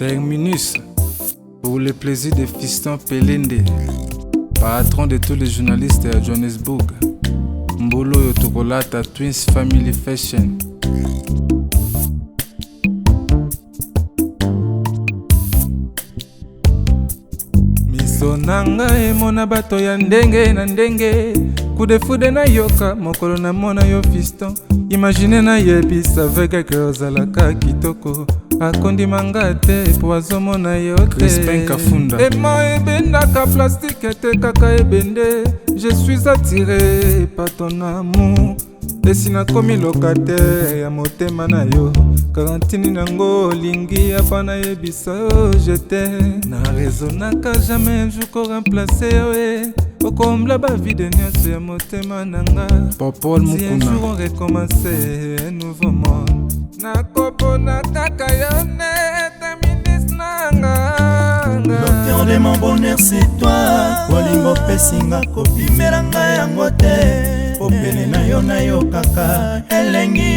Terminus pour le plaisir de Fiston Pelende, patron de tous les journalistes à Johannesburg. Mbolo oyo tokolata Twins Family Fashion. Miso na ngai emona bato ya ndenge na ndenge kudefude nayoka mokolo namona yo fiston imagine nayebisa vegeke ozalaka kitoko akondima nga te po azomona yo te Kafunda. Ema ebendaka plastike te kaka ebende je suis attiré par ton amour Esi nakomi locataire ya motema na yo karantini nango olingi apa nayebisa yo je t'aime na raisonnaka jamais un jour ko remplacer yo e okombla bavide nyonso ya motema na nga Popol si un Mukuna. jour on recommence un nouveau monde nakopona kaka yo nde terminus na nga L'auteur de mon bonheur c'est toi bolingo opesi nga kopimela nga yango te po pene na yo nayokaka elengi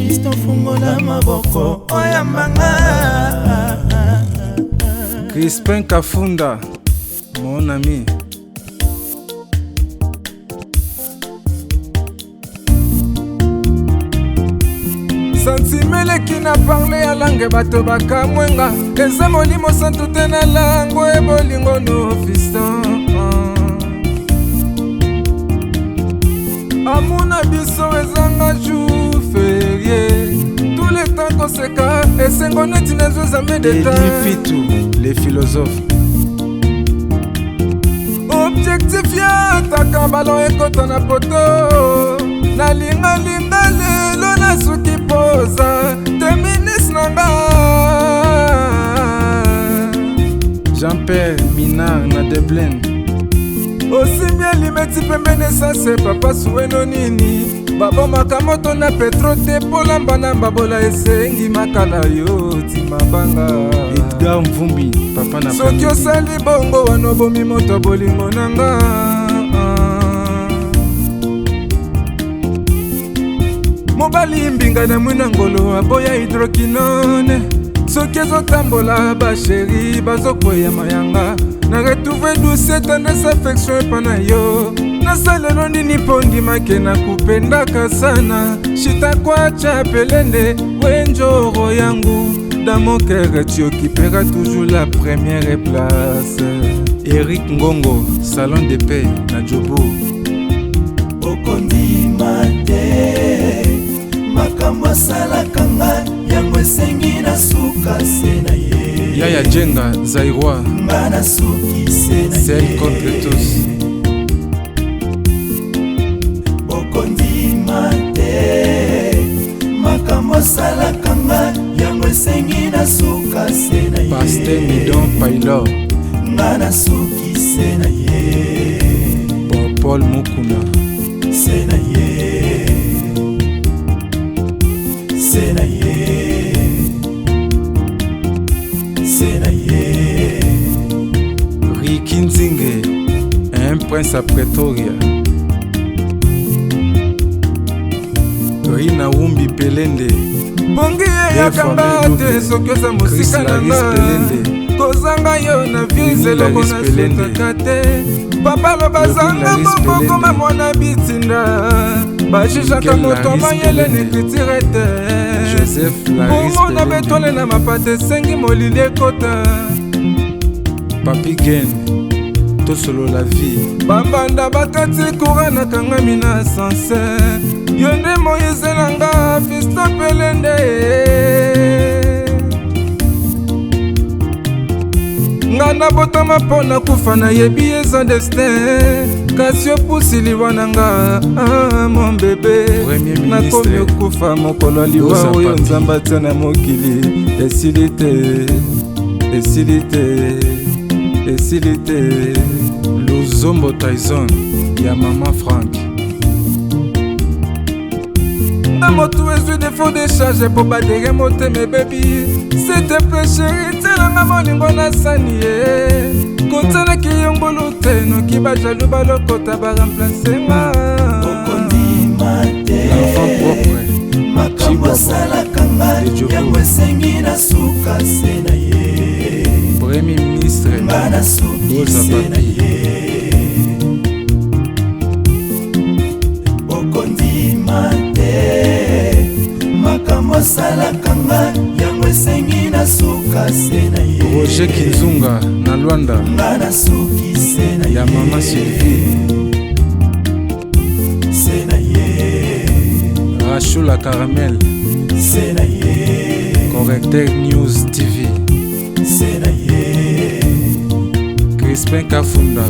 Kristo fungola maboko oyamba nga Crispin Kafunda mon ami Sentiment eleki na parle ya langue bato bakamwe nga eza molimo santu te na langue bolingo no fiston amour na biso ezanga jour ferie tout le temps koseka esengo neti nazo examen Eddie d'etat Fitou, les philosophes. Objectif ya ataka ballon ekota na poto nalingalinga lelo nasuki poza terminus na nga Jean-Pierre Minard na Dublin. Osimbi elimeti pembeni esanse papa suweno nini babomaka moto na petro te polamba na mbabola esengi makala yo ti mabanga Edgar Mvumbi, papa na soki Pamidi. osali bongo wana obomi moto ya bolingo na nga mobali mbinga na mwina ngolo aboya hydroquinone soki ezotambola basheri bazokweya mayanga na retrouve douce tendresse affection epa na yo nasalelo nini mpo ndimake nakupendaka sana shitakwacha pelende wenjoro yangu dans mon cœur tu occuperas toujours la première place Eric Ngongo, salon de paix na Jobourg. Okondima te makambo asalaka nga yango esengi nasuka se na ye Yaya Djenga, Zaïrois, nga nasuki se na seul ye contre tous. Okondima te makambo asalaka nga yango esengi nasuka se na ye Pasteur Midon Paylor, nga nasuki se na ye Paul Mukuna. Se na ye se na ye se na ye Ricky Nzingue, un prince à Pretoria. Rina Wumbi Pelende, Bongi eyaka Deux nga fois te double. soki oza Chris mosika na Laris nga Pelende. kozanga yo na vie Winnie eloko Laris Pelende. nasutaka te papa loba Claudine zanga Laris bongo Pelende. koma mwana bitinda bajujaka Miguel moto Laris mayele na Pelende. écriture te Joseph Laris bongo na Pelende. betole na mapata esengi molili ekota Papi Gen, Tosolo la vie. Bambanda bakati courant nakangami na ascenseur yo nde moise na nga fisto pelende nga nabotama mpo nakufa nayebi eza destin kasi opusi liwa na nga ah, mon bebe Premier ministre. Nakomi okufa mokolo ya liwa Doza oyo Papi. nzambe atia na mokili esili te esili te esili te Luzombo Tyson, ya Maman Frank. Na motu ezwi defo de charge mpo badere motema ebebi s'il te plaît chéri tielanga bolingo nasani ye kotialaki yo ngulu te noki bajalu balokota baremplace nga Okondima te L'enfant propre, makambo Chibwabwa. asalaka nga De Joburg. Yango esengi na suka se na ye. Premier ministre Nga na suki Rosa se na Papi. ye. Okondima te makambo osalaka nga, yango esengi na suka se na ye. Roger Kinzunga na Luanda. Nga na suki se na ye. Ya mama Sylvie. Se na ye. Rachou la Caramel. Se na ye. Correcteur News TV. Se na ye. Crispin Kafunda.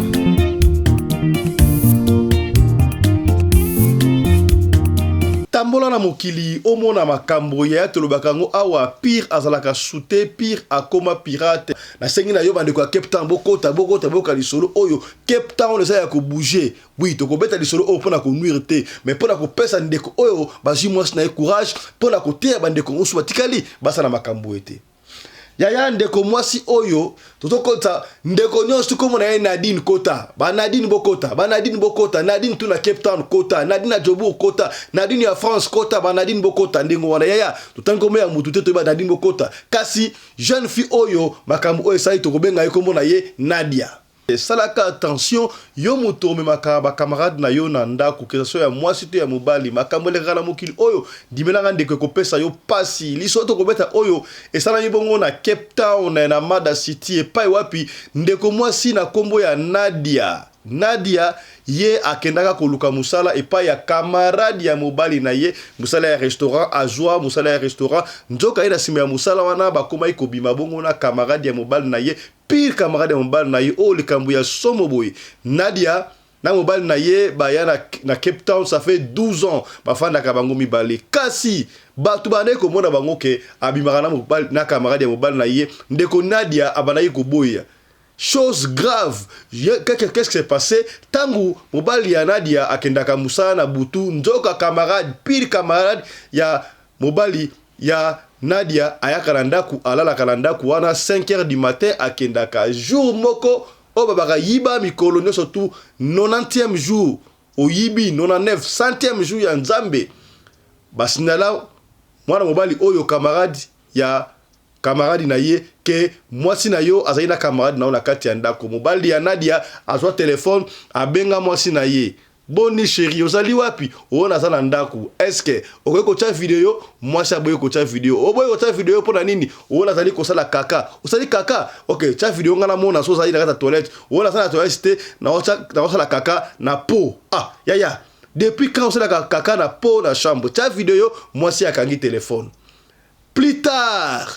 Tambola na mokili omona makambo ya tolobaka yango awa, pire azalaka sute, pire akoma pirate. Nasengi na yo bandeko ya Cape Town, bokota bokota boyoka lisolo oyo. Cape Town eza ya kobouger. Oui, tokobeta lisolo oyo mpona konuire te, mais mpona kopesa ndeko oyo bazwi mwasi na ye courage, mpona koteya bandeko mosusu batikali basala makambo ete. Yaya ndeko mwasi oyo tozokota ndeko nyonso tokomona ye Nadine kota, ba Nadine bokota, ba Nadine bokota, Nadine tu na Cape Town kota, Nadine na Joburg kota, Nadine ya France kota, ba Nadine bokota ndenge wana. Yaya totangi kombo ya mutu te, toyeba Nadine bokota. Kasi jeune fille oyo makambo oyo esali tokobenga ye kombo na ye Nadia. Salaka attention yo moto omemaka ba camarade na yo na ndako, que ce soit ya mwasi to ya mobali, makambo elekaka na mokili oyo, ndimela nga ndeko, ekopesa yo pasi. Lisolo tokobeta oyo esalami bongo na Cape Town na Mada City, epai wapi ndeko mwasi na kombo ya Nadia. Nadia ye akendaka koluka mosala epai ya camarade ya mobali na ye, mosala ya restaurant, azwa mosala ya restaurant. Nzoka ye na nsima ya mosala wana bakomaki kobima bongo na camarade ya mobali na ye, pire camarade ya mobali na ye. Oyo likambo ya somo boye. Nadia na mobali na ye baya na Cape Town, ça fait 12 ans bafandaka bango mibale, kasi bato bandaki komona bango ke abimaka na mobali, na camarade ya mobali na ye. Ndeko Nadia abandaki koboya. Chose grave, qu'est-ce qui s'est passé? Tangu mobali ya Nadia akendaka mosala na butu, nzoka camarade, pire camarade ya mobali ya Nadia ayaka na ndako, alalaka na ndako wana 5 heures du matin akendaka. Jour moko oyo babaka yiba mikolo nyonso tu 90e jour, oyibi 99 100e jour ya Nzambe, basinala mwana mobali oyo camarade ya camarade na ye ke mwasi na yo azali na camarade na yo na kati ya ndako. Mobali ya Nadia azwa telefone, abenga mwasi na ye: "Boni chéri, ozali wapi?" "Oyo naza na ndako." "Est-ce okoki kotia video?" Mwasi aboyi kotia video. "Oboyi kotia video mpo na nini?" "Oyo nazali kosala kaka." "Osali kaka? Ok, tia video nga namona so ozali na kati ya toilette." "Oyo naza na toilette te, naosala kaka na po." "Ah yaya, depuis quand osalaka kaka na po na chambre? Tia video." Mwasi akangi telefone. Plus tard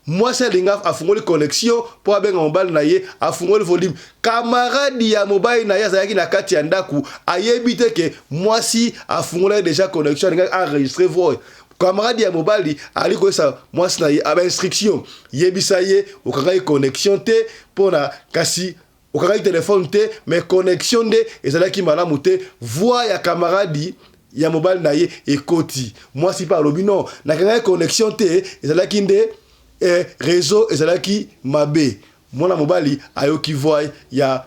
mwasi alinga afungoli connexion mpo abenga mobali na ye, afungoli volume. Camarade ya mobali na ye azalaki na kati ya ndako, ayebi te ke mwasi afungolaki déjà connexion, alingaki enregistre voix. Camarade ya mobali ali koyesa mwasi na ye aba instruction: "Yebisa ye okangaki connexion te mpona, kasi okangaki telefone te, mais connexion nde ezalaki malamu te." Voix ya camarade ya mobali na ye ekoti. Mwasi mpe alobi: "Non, nakangaki connexion te, ezalaki nde réseau ezalaki mabe." Mwana mobali ayoki voix ya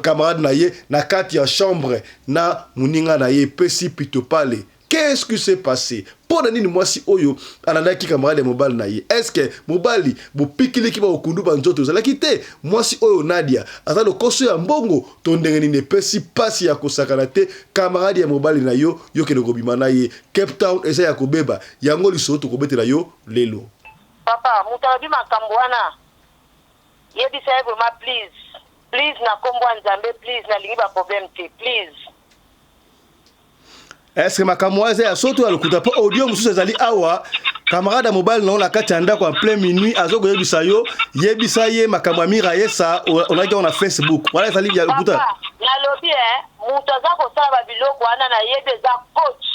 camarade na ye na kati ya chambre na moninga na ye, epesi pitopale. Qu'est-ce qui s'est passé? Mpo na nini mwasi oyo alandaki camarade ya mobali na ye? Est-ce mobali bopikiliki bakokundu banzoto ezalaki te? Mwasi oyo Nadia aza lokoso ya mbongo to ndenge nini? Epesi mpasi ya kosakana te. Camarade ya mobali na yo, yokende kobima na ye. Cape Town eza ya kobeba. Yango lisolo tokobetela yo lelo. Papa, moto alobi makambo wana, yebisa ye vraiment, please, please, na nkombo ya Nzambe, please, nalingi baproblème te, please. Est-ce makambo wana eza ya soto ya lokuta? Mpo audio mosusu ezali awa, camarade ya mobali na yo na kati ya ndako en plein minuit azokoyebisa yo: "Yebisa ye makambo ya Mira Yesa onaki yango na Facebook." Wana ezali ya lokuta? Papa, nalobi e moto aza kosala babiloko wana, nayebi eza coach.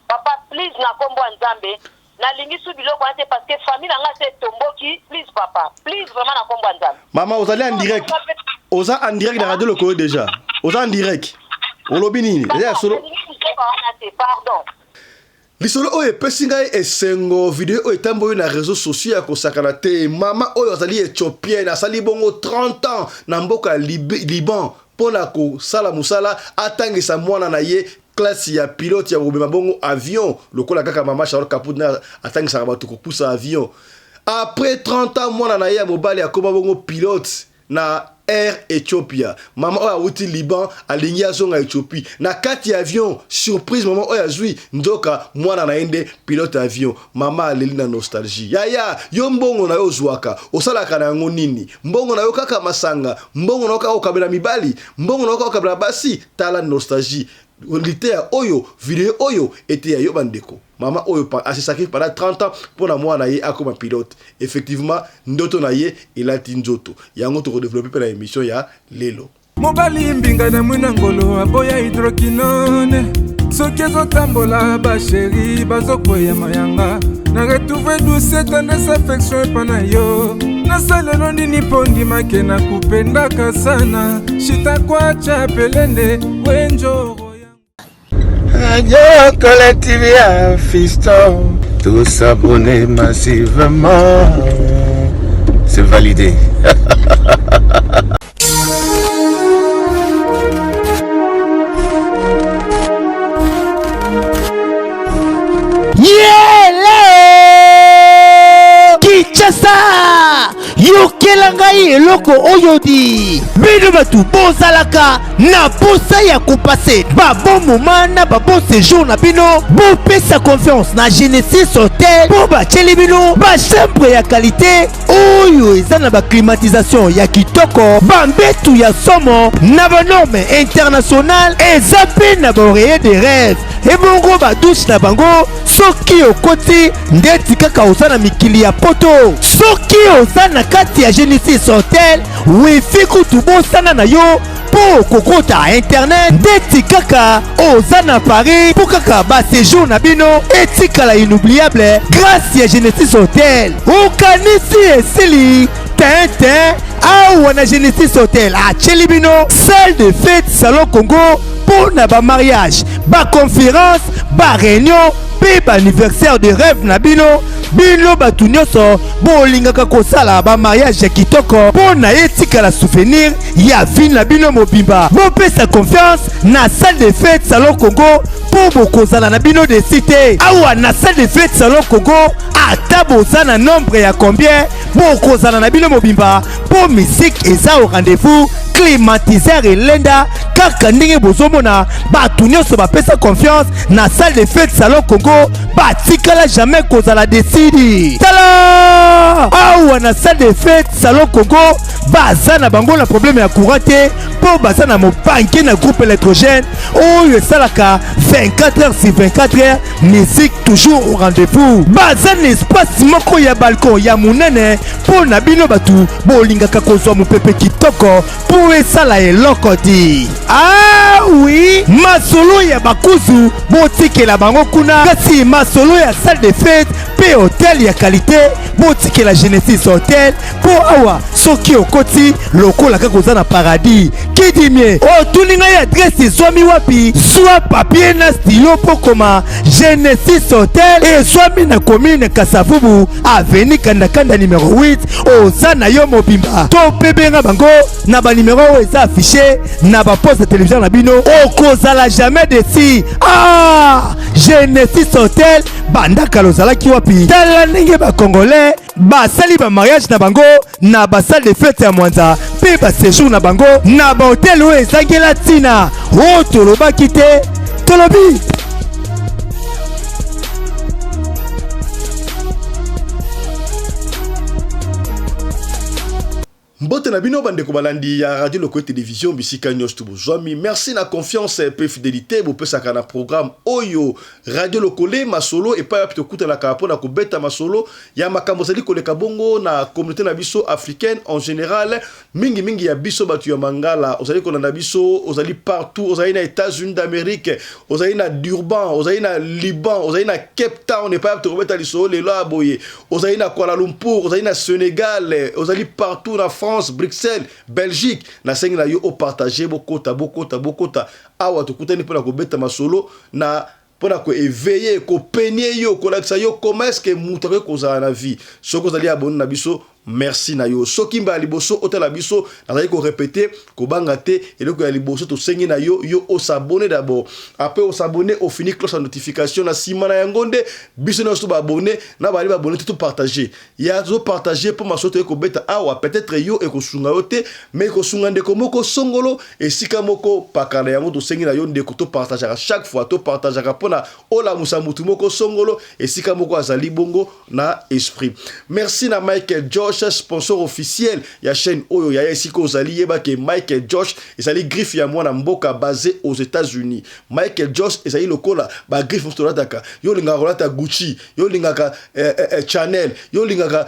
Papa, please, na nkombo ya Nzambe, nalingi su biloko wana te, parce que famille na nga se etomboki. Please papa, please, vraiment, na nkombo ya Nzambe. Mama, ozali en direct, oza en direct na radio Lokoyo déjà, oza en direct. Olobi nini? Eza ya solo? Nalingi biloko wana te, pardon. Lisolo oyo epesi ngai esengo. Video oyo etamboli na réseau sociaux ya kosakana te. Mama oyo azali éthiopienne, asali bongo 30 ans na mboka ya Liban mpo na kosala mosala, atangisa mwana na ye. classe ya pilote ya kobema bongo avion lokola kaka mama Charlotte Kaput na atangisaka bato kopusa avion. Après 30 ans mwana na ye ya mobali akoma bongo pilote na Air Ethiopia. Mama oyo awuti Liban alingi azonga Ethiopie. Na kati ya avion, surprise mama oyo azwi nzoka mwana na ye nde pilote ya avion. Mama aleli na nostalgie. Yaya, yo mbongo na yo ozwaka, osalaka na yango nini? Mbongo na yo kaka masanga, mbongo na yo kaka kokabela mibali, mbongo na yo kaka kokabela basi, tala nostalgie. Liteya oyo, video oyo eteya yo bandeko. Mama oyo a se sacrifie pendant 30 ans pona mwana na ye akoma pilote. Effectivement, ndoto na ye elati nzoto. Yango toko developper pe na emission ya lelo. Mobali mbinga na mwina ngolo aboya hydroquinone soki ezotambola basheri bazokweya mayanga na retrouve douce tendresse affection epa na yo nasalelo nini mpo ndimake na kupendaka sana shitakwacha pelende wenjoro Radio Collective ya Fiston, tous s'abonner massivement. C'est validé. Yele! Kinshasa! Yokela ngai eloko oyo di! Bino bato bozalaka na posa ya kopase ba bon moment na ba bon séjour na bino, bopesa confiance na Genesis Hotel mpo batieli bino ba chambre ya qualité oyo eza na ba climatisation ya kitoko, ba mbetu ya somo na ba norme internationale, eza mpe na ba oreiller de rêve ebongo ba douche na bango soki okoti ndeti kaka oza na mikili ya poto. Soki oza na kati ya Genesis Hotel, wifi kutu bosana na yo mpo kokota internet ndeti kaka oza na Paris, mpo kaka ba séjour na bino etikala inoubliable grâce ya Genesis Hotel. Okanisi esili tintin? Awa na Genesis Hotel atieli bino salle de fête Salon Congo mpo na ba mariage, ba conférence, ba réunion mpe ba anniversaire de rêve na bino. Bino bato nyonso bolingaka kosala ba mariage ya kitoko mpo na etikala souvenir ya vie na bino mobimba, bopesa confiance na salle de fête Salon Congo mpo bokozala na bino desi te. Awa na salle de fête Salon Congo, ata boza na nombre ya combien, bokozala na bino mobimba mpo musique eza au rendez-vous, climatiseur elenda kaka ndenge bozomona. Bato nyonso bapesa confiance na salle de fête Salon Congo batikala jamais kozala desidi. Tala awa na salle de fête Salon Congo, baza na bango na problème ya courant te mpo baza na mobanke na groupe électrogène oyo esalaka 24 heures sur 24 heures, musique toujours au rendez-vous. Baza na espace moko ya balcon ya monene mpo na bino bato bolingaka kozwa mopepe kitoko mpo esala eloko di. Ah oui, masolo ya bakuzu botikela bango kuna, kasi masolo ya salle de fête mpe hotel ya qualité botikela Genesis Hotel, mpo awa soki okoti lokola kaka oza na paradis. Kidimie otuni ngai adresse ezwami wapi? Zwa papier na stylo mpo koma. Genesis Hotel ezwami na commune Kasavubu, avenue Kandakanda numero 8. Oza na yo mobimba to mpe benga bango na banimero oyo eza affiche na baposte ya televizio na bino, okozala jamais desi. Ah, Genesis Hotel, banda kala ozalaki wapi? Tala ndenge bacongolais basali ba mariage na bango na ba salle de fête ya Mwanza mpe ba séjour na bango na ba hotel oyo ezangela ntina. Oyo tolobaki te, tolobi. Mbote na bino bandeko balandi ya Radio Lokole Television bisika nyonso to bozwami. Merci na confiance pe fidelite bopesaka na programme oyo Radio Lokole masolo, epai wapi tokutanaka mpo na kobeta masolo ya makambo ezali koleka bongo na communauté na biso africaine en général, mingi mingi ya biso bato ya Mangala. Ozali kolanda biso, ozali partout, ozali na États-Unis d'Amérique, ozali na Durban, ozali na Liban, ozali na Cape Town epai wapi tokobeta lisolo lelo ya boye, ozali na Kuala Lumpur, ozali na Sénégal, ozali partout na France, Bruxelles, Belgique. Nasengi na yo opartage, bokota, bokota, bokota. Awa tokutani mpona kobeta masolo na mpona koéveiller, kopenye yo, kolakisa yo comment est ce que moto akoki kozala na vie. Soki ozali abonné na biso, Merci na yo. Soki mbala liboso otala biso, nazali ko répéter, kobanga te, eloko ya liboso tosengi na yo, yo o s'abonner d'abord. Après o s'abonner, o fini cloche ya notification na sima na yango nde biso nyonso ba abonner na bali ba abonner to partager. Ya zo partager po maso toye kobeta awa, peut-être yo ekosunga yo te, mais ekosunga ndeko moko songolo esika moko pakala. Yango tosengi na yo ndeko, to partageaka chaque fois, to partageaka mpona olamusa mutu moko songolo esika moko azali bongo na esprit. Merci na Michael Josh, sponsor officiel ya chaîne oyo. Yaya, esika ozali, yeba ke Michael Josh ezali griffe ya mwana mboka basé aux États-Unis. Michael Josh ezali lokola bagriffe mosusu tolataka. Yo olingaka kolata Gucci, yo olingaka Chanel, yo olingaka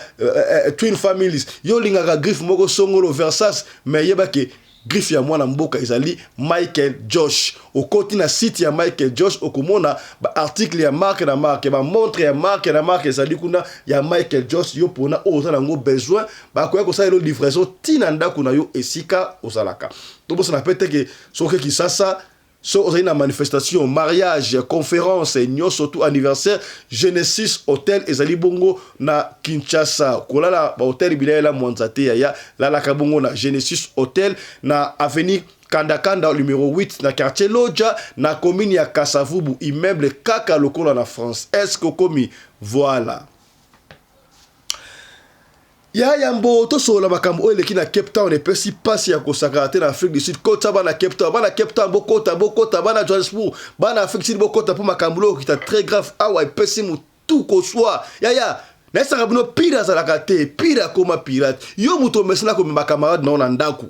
Twin Families, yo olingaka griffe moko songolo, Versace, mais yeba ke griffe ya mwana mboka ezali Michael Josh. Okoti na site ya Michael Josh, okomona baarticle ya marque na marque, bamontre ya marque na marque ezali kuna ya Michael Josh. Yo mpona oyo oza nango besoin, bakoya kosalela livraison ntina ndako na yo esika ozalaka. Tobosana mpe teke soki Kisasa, so ozali na manifestation, mariage, conférence nyonso, tout anniversaire, Genesis Hotel ezali bongo na Kinshasa. Kolala bahotel bilayela mwanza te, yaya, lalaka bongo na Genesis Hotel na avenue Kandakanda numéro 8, na quartier Loja, na commune ya Kasavubu, immeuble kaka lokola na France. Est ce que okomi? Voilà. Ya yambo tosolola makambo oyo eleki na Cape Town, epesi mpasi ya kosakana te na Afrique du Sud. Kota bana Cape Town, bana Cape Town bokota, bokota, bana Johannesburg, bana Afrique du Sud bokota, mpo makambo oyo okita très grave awa, epesi motu koswa. Yaya, nayesaka bino, pire azalaka te, pire akoma pirate. Yo moto omesana komema camarade na yo na ndako,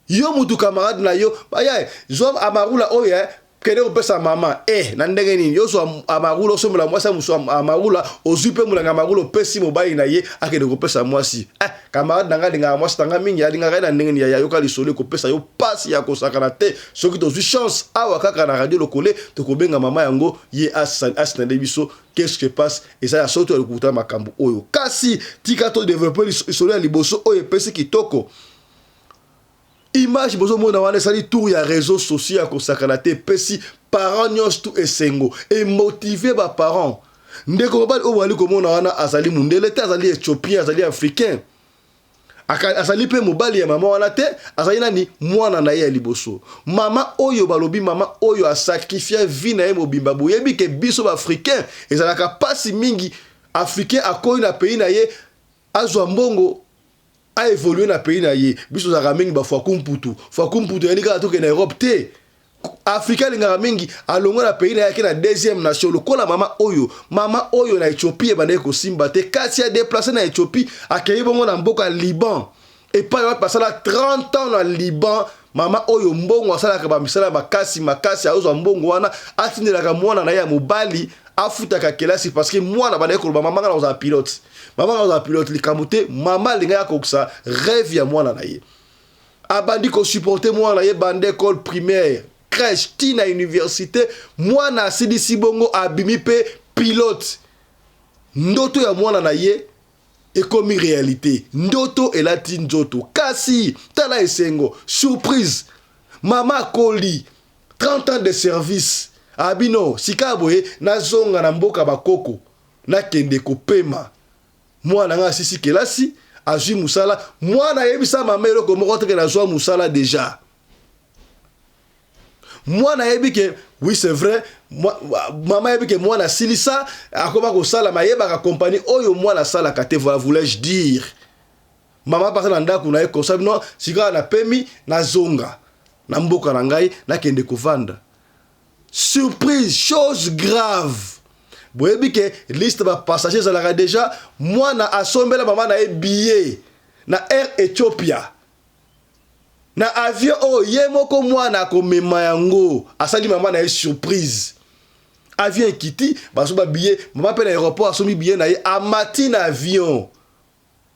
yo mutu camarade na yo aya, zwa Amarula oyo, kende kopesa mama. Na ndenge nini yo zwa Amarula, osombela mwasi ya mosu Amarula, ozwi mpe molanga Amarula, opesi mobali na ye akende kopesa mwasi? Camarade na ngai alingaka mwasi na ngai mingi, alingaka ye na ndenge nini? Ya yoka lisolo ekopesa yo mpasi ya kosakana te. Soki tozwi chance awa kaka na Radio Lokole, tokobenga mama yango, ye asinande biso qu'est-ce que passe. Eza ya soki toya makambo oyo, kasi tika todévelopper lisolo ya liboso oyo epesi kitoko. Image bozomona wana esali tour ya réseau sociaux ya kosakana te, epesi parent nyonso tu esengo, emotiver baparent. Ndeko mobali oyo bozali komona wana azali mundele te, azali Éthiopien, azali Africain, azali mpe mobali ya mama wana te, azali nani? Mwana na ye ya liboso. Mama oyo, balobi mama oyo asacrifier vie na ye mobimba. Boyebi ke biso baafricain ezalaka mpasi mingi, Africain akoyi na pays na ye, azwa mbongo, aévoluer na pays na ye. Biso tozalaka mingi bafwaku mputu, fwaku mputu eyali kaka tokende na Europe te. Afrika alingaka mingi alongwa na pays na ye, ake na deuxième nation. Lokola mama oyo, mama oyo na Éthiopie ebandaki kosimba te, kasi adéplacer na Éthiopie, akei bongo na mboka Liban, epai wapi basala 30 ans na Liban. Mama oyo, mbongo asalaka bamisala makasi makasi, azozwa mbongo wana, atindelaka mwana na ye ya mobali, afutaka kelasi, parce que mwana bandaki koloba: "Mama, nga na kozala pilote, mama, nga kozala pilote." Likambo te, mama alingaki akokisa rêve ya mwana na ye. Abandi kosupporter mwana na ye banda école primaire, crèche, ntina université. Mwana asilisi bongo, abimi mpe pilote. Ndoto ya mwana na ye ekomi réalité, ndoto elati nzoto. Kasi tala esengo, surprise, mama akoli, 30 ans de service, abino sika boye nazonga na mboka bakoko, nakende kopema. Mwana nga asisi kelasi, azwi mosala. Mwana ayebisa mama eloko moko teke: "Nazwa mosala déjà." Mwana ayebi ke oui, c'est vrai, mama ayebi ke mwana asilisa, akoma kosala, mayebaka kompani oyo mwana asalaka te. Voilà, voulais-je dire, mama pasa na ndako na ye kosa bino: "Sikoyo napemi, nazonga na mboka na ngai, nakende kovanda." Surprise, chose grave, boyebi ke liste bapassager ezalaka déjà. Mwana asombela mama na ye billet na Air Ethiopia, na avion oyo ye moko mwana akomema yango. Asali mama na ye surprise. Avion ekiti, bazomba billet, mama mpe na aéroport asombi billet na ye, amati na avion.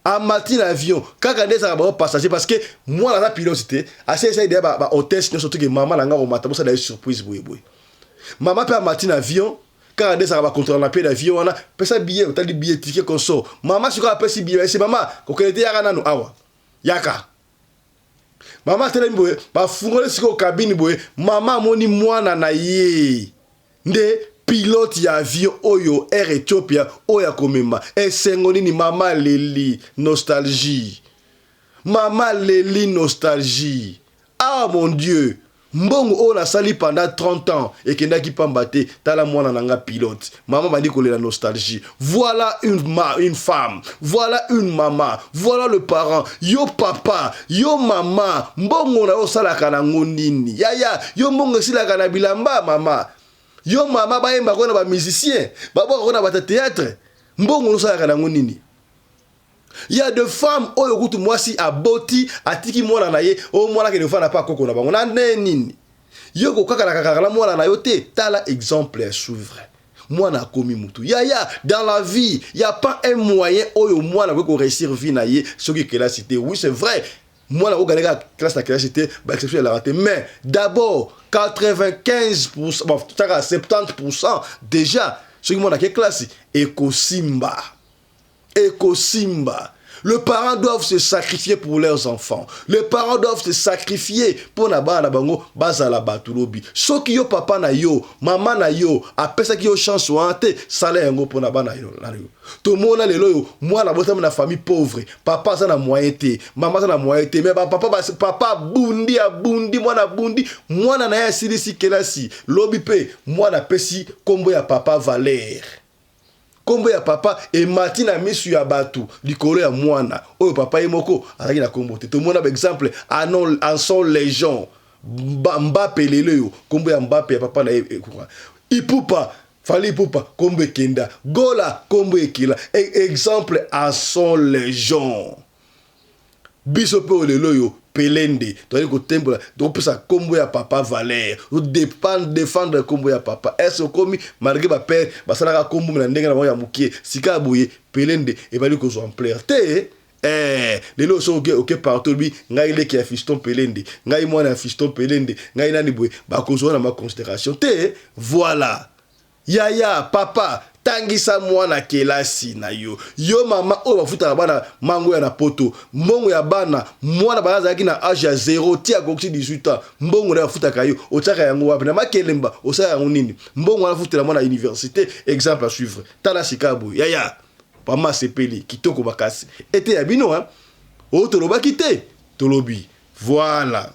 Amati na avion kaka nde ezalaka bango passager, parce que mwana aza pilote te, asi esali deya bahôtesse nyonso toke: "Mama na nga komata, bosala ye surprise boyeboye." Mama mpe amati na avion kaka nde ezalaka bacontrôle na mpe na avion wana: "Pesa billet." Otali billet, ticket, consort. Mama sikoyo apesi billet, ese: "Mama, kokende te, yaka nanu awa, yaka." Mama atelemi boye, bafungoli sikoyo cabine boye, mama amoni mwana na ye nde. Pilote ya avion oyo Air Ethiopia oyo akomema esengo nini mama aleli nostalgie mama aleli nostalgie ah mon Dieu mbongo oyo nasali pendant 30 ans ekendaki pamba te tala mwana na nga pilote mama bandi kolela nostalgie voilà une, ma, une femme voilà une maman voilà le parent yo papa yo mama mbongo na yo osalaka nango nini yaya yo mbongo esilaka na bilamba mama Yo mama bayemba ko na ba musiciens, babwaka ko na bata théâtre. Mbongo osalaka nango nini? Il y a de femmes oyo kutu mwasi aboti atiki mwana na ye o mwana akende kofanda pa koko na bango na nde nini? Yo kokakalaka kaka na mwana na yo te. Tala exemple ya suivre. Mwana akomi mutu. Yaya, dans la vie, il y a pas un moyen oyo mwana akoki ko réussir vie na ye soki kelasi te. Oui, c'est vrai. Mwana akokende kaka classe na kelasi te, ba exception elaka te. Mais d'abord 95%, bon, tiaka 70% déjà soki mwana ake classe ekosimba. Ekosimba. Les parents doivent se sacrifier pour leurs enfants. Les parents doivent se sacrifier pour na bana na bango bazala bato lobi. Soki yo papa na yo, mama na yo apesaki yo chance wana te, sala yango pour na bana yo. Tomona lelo oyo mwana abotami na famille pauvre, papa aza na moyen te, mama aza na moyen te, mais ba papa ba papa abundi abundi mwana abundi mwana na ye asilisi kelasi, lobi pe mwana apesi kombo ya papa valeur. Kombo ya papa emati na misu ya batu likolo ya mwana oyo papa ye moko azalaki na kombo te. Tomona ba exemple anon en son legion Mbappe lelo oyo kombo ya Mbappe ya papa na ye Ipupa Fally Ipupa kombo ekenda Gola kombo ekela exemple à son legion biso pe oyo lelo oyo pelende tozali kotembola tokopesa kombo ya papa valeur todependre defendre kombo ya papa est okomi malgré ba père basalaka kombo na ndenge na bango ya mokie sika ya boye pelende ebali kozwa ampleur te eh lelo soki oke oke partout olobi ngai leki ya fiston pelende ngai mwana ya fiston pelende ngai nani boye bakozwa na ma considération te voilà Yaya, papa, tangisa mwana kelasi na yo. Yo mama oyo bafutaka bana mango ya na poto, mbongo ya bana, mwana bana azalaki na age ya 0 ti akokisi 18 ans, mbongo na bafutaka yo, otiaka yango wapi? Na makelemba, osala yango nini? Mbongo wana futela mwana universite, exemple à suivre. Tala sika boye. Yaya, mama asepeli, kitoko makasi. Eteya bino hein. Oyo tolobaki te, tolobi. Voilà.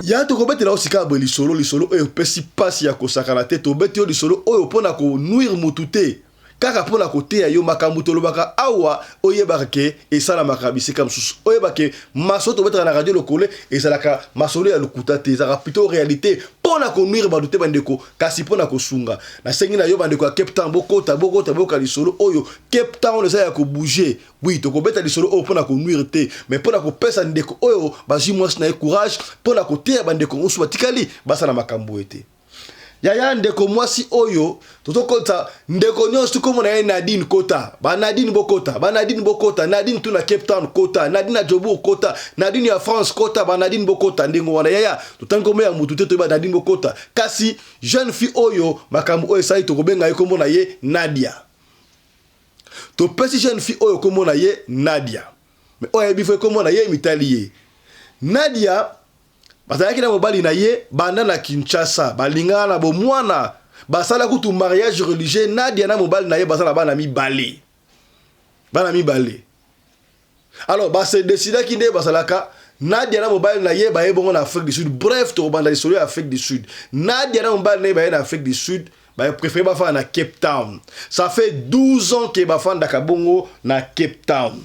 Ya tokobetela yo sika boye lisolo, lisolo oyo epesi mpasi ya kosakana te. Tobeti yo lisolo oyo mpo na konuire mutu te, kaka mpo na koteya yo makambo tolobaka awa. Oyebaka ke esalamaka bisika mosusu, oyeba ke masolo tobetaka na Radio Lokole ezalaka masolo ya lokuta te, ezalaka plutôt réalité, mpo na konuire bato te bandeko, kasi mpo na kosunga. Nasengi na yo bandeko ya Cape Town, bokota, bokota, boyoka lisolo oyo. Cape Town eza ya kobouge. Oui, tokobeta lisolo oyo mpo na konuire te, mais mpo na kopesa ndeko oyo bazwi mwasi na ye courage, mpo na koteya bandeko mosusu batikali basala makambo oyo te. Yaya, ndeko mwasi oyo tozokotisa ndeko nyonso tokomona ye Nadine, kota ba Nadine, bokota ba Nadine, bokota Nadine tu na Cape Town, kota Nadine na Joburg, kota Nadine ya France, kota ba Nadine, bokota ndenge wana. Yaya, totangi kombo ya mutu te, toyeba Nadine, bokota. Kasi jeune fille oyo makambo oyo esali, tokobenga ye kombo na ye Nadia. Topesi jeune fille oyo kombo na ye Nadia, mais oyo ayebi fo kombo na ye mitali ye. Nadia bazalaki na mobali na ye banda na Kinshasa, balingana na bomwana, basala kutu mariage religieux. Nadia na mobali na ye baza na bana mibale, bana mibale. Alors base décidaki nde bazalaka, Nadia na mobali na ye baye bongo na Afrique du Sud. Bref, tokobanda lisolo ya Afrique du Sud. Nadia na mobali na ye baye na Afrique du Sud, bapréféré bafanda na Cape Town. Ça fait 12 ans ke bafandaka bongo na Cape Town.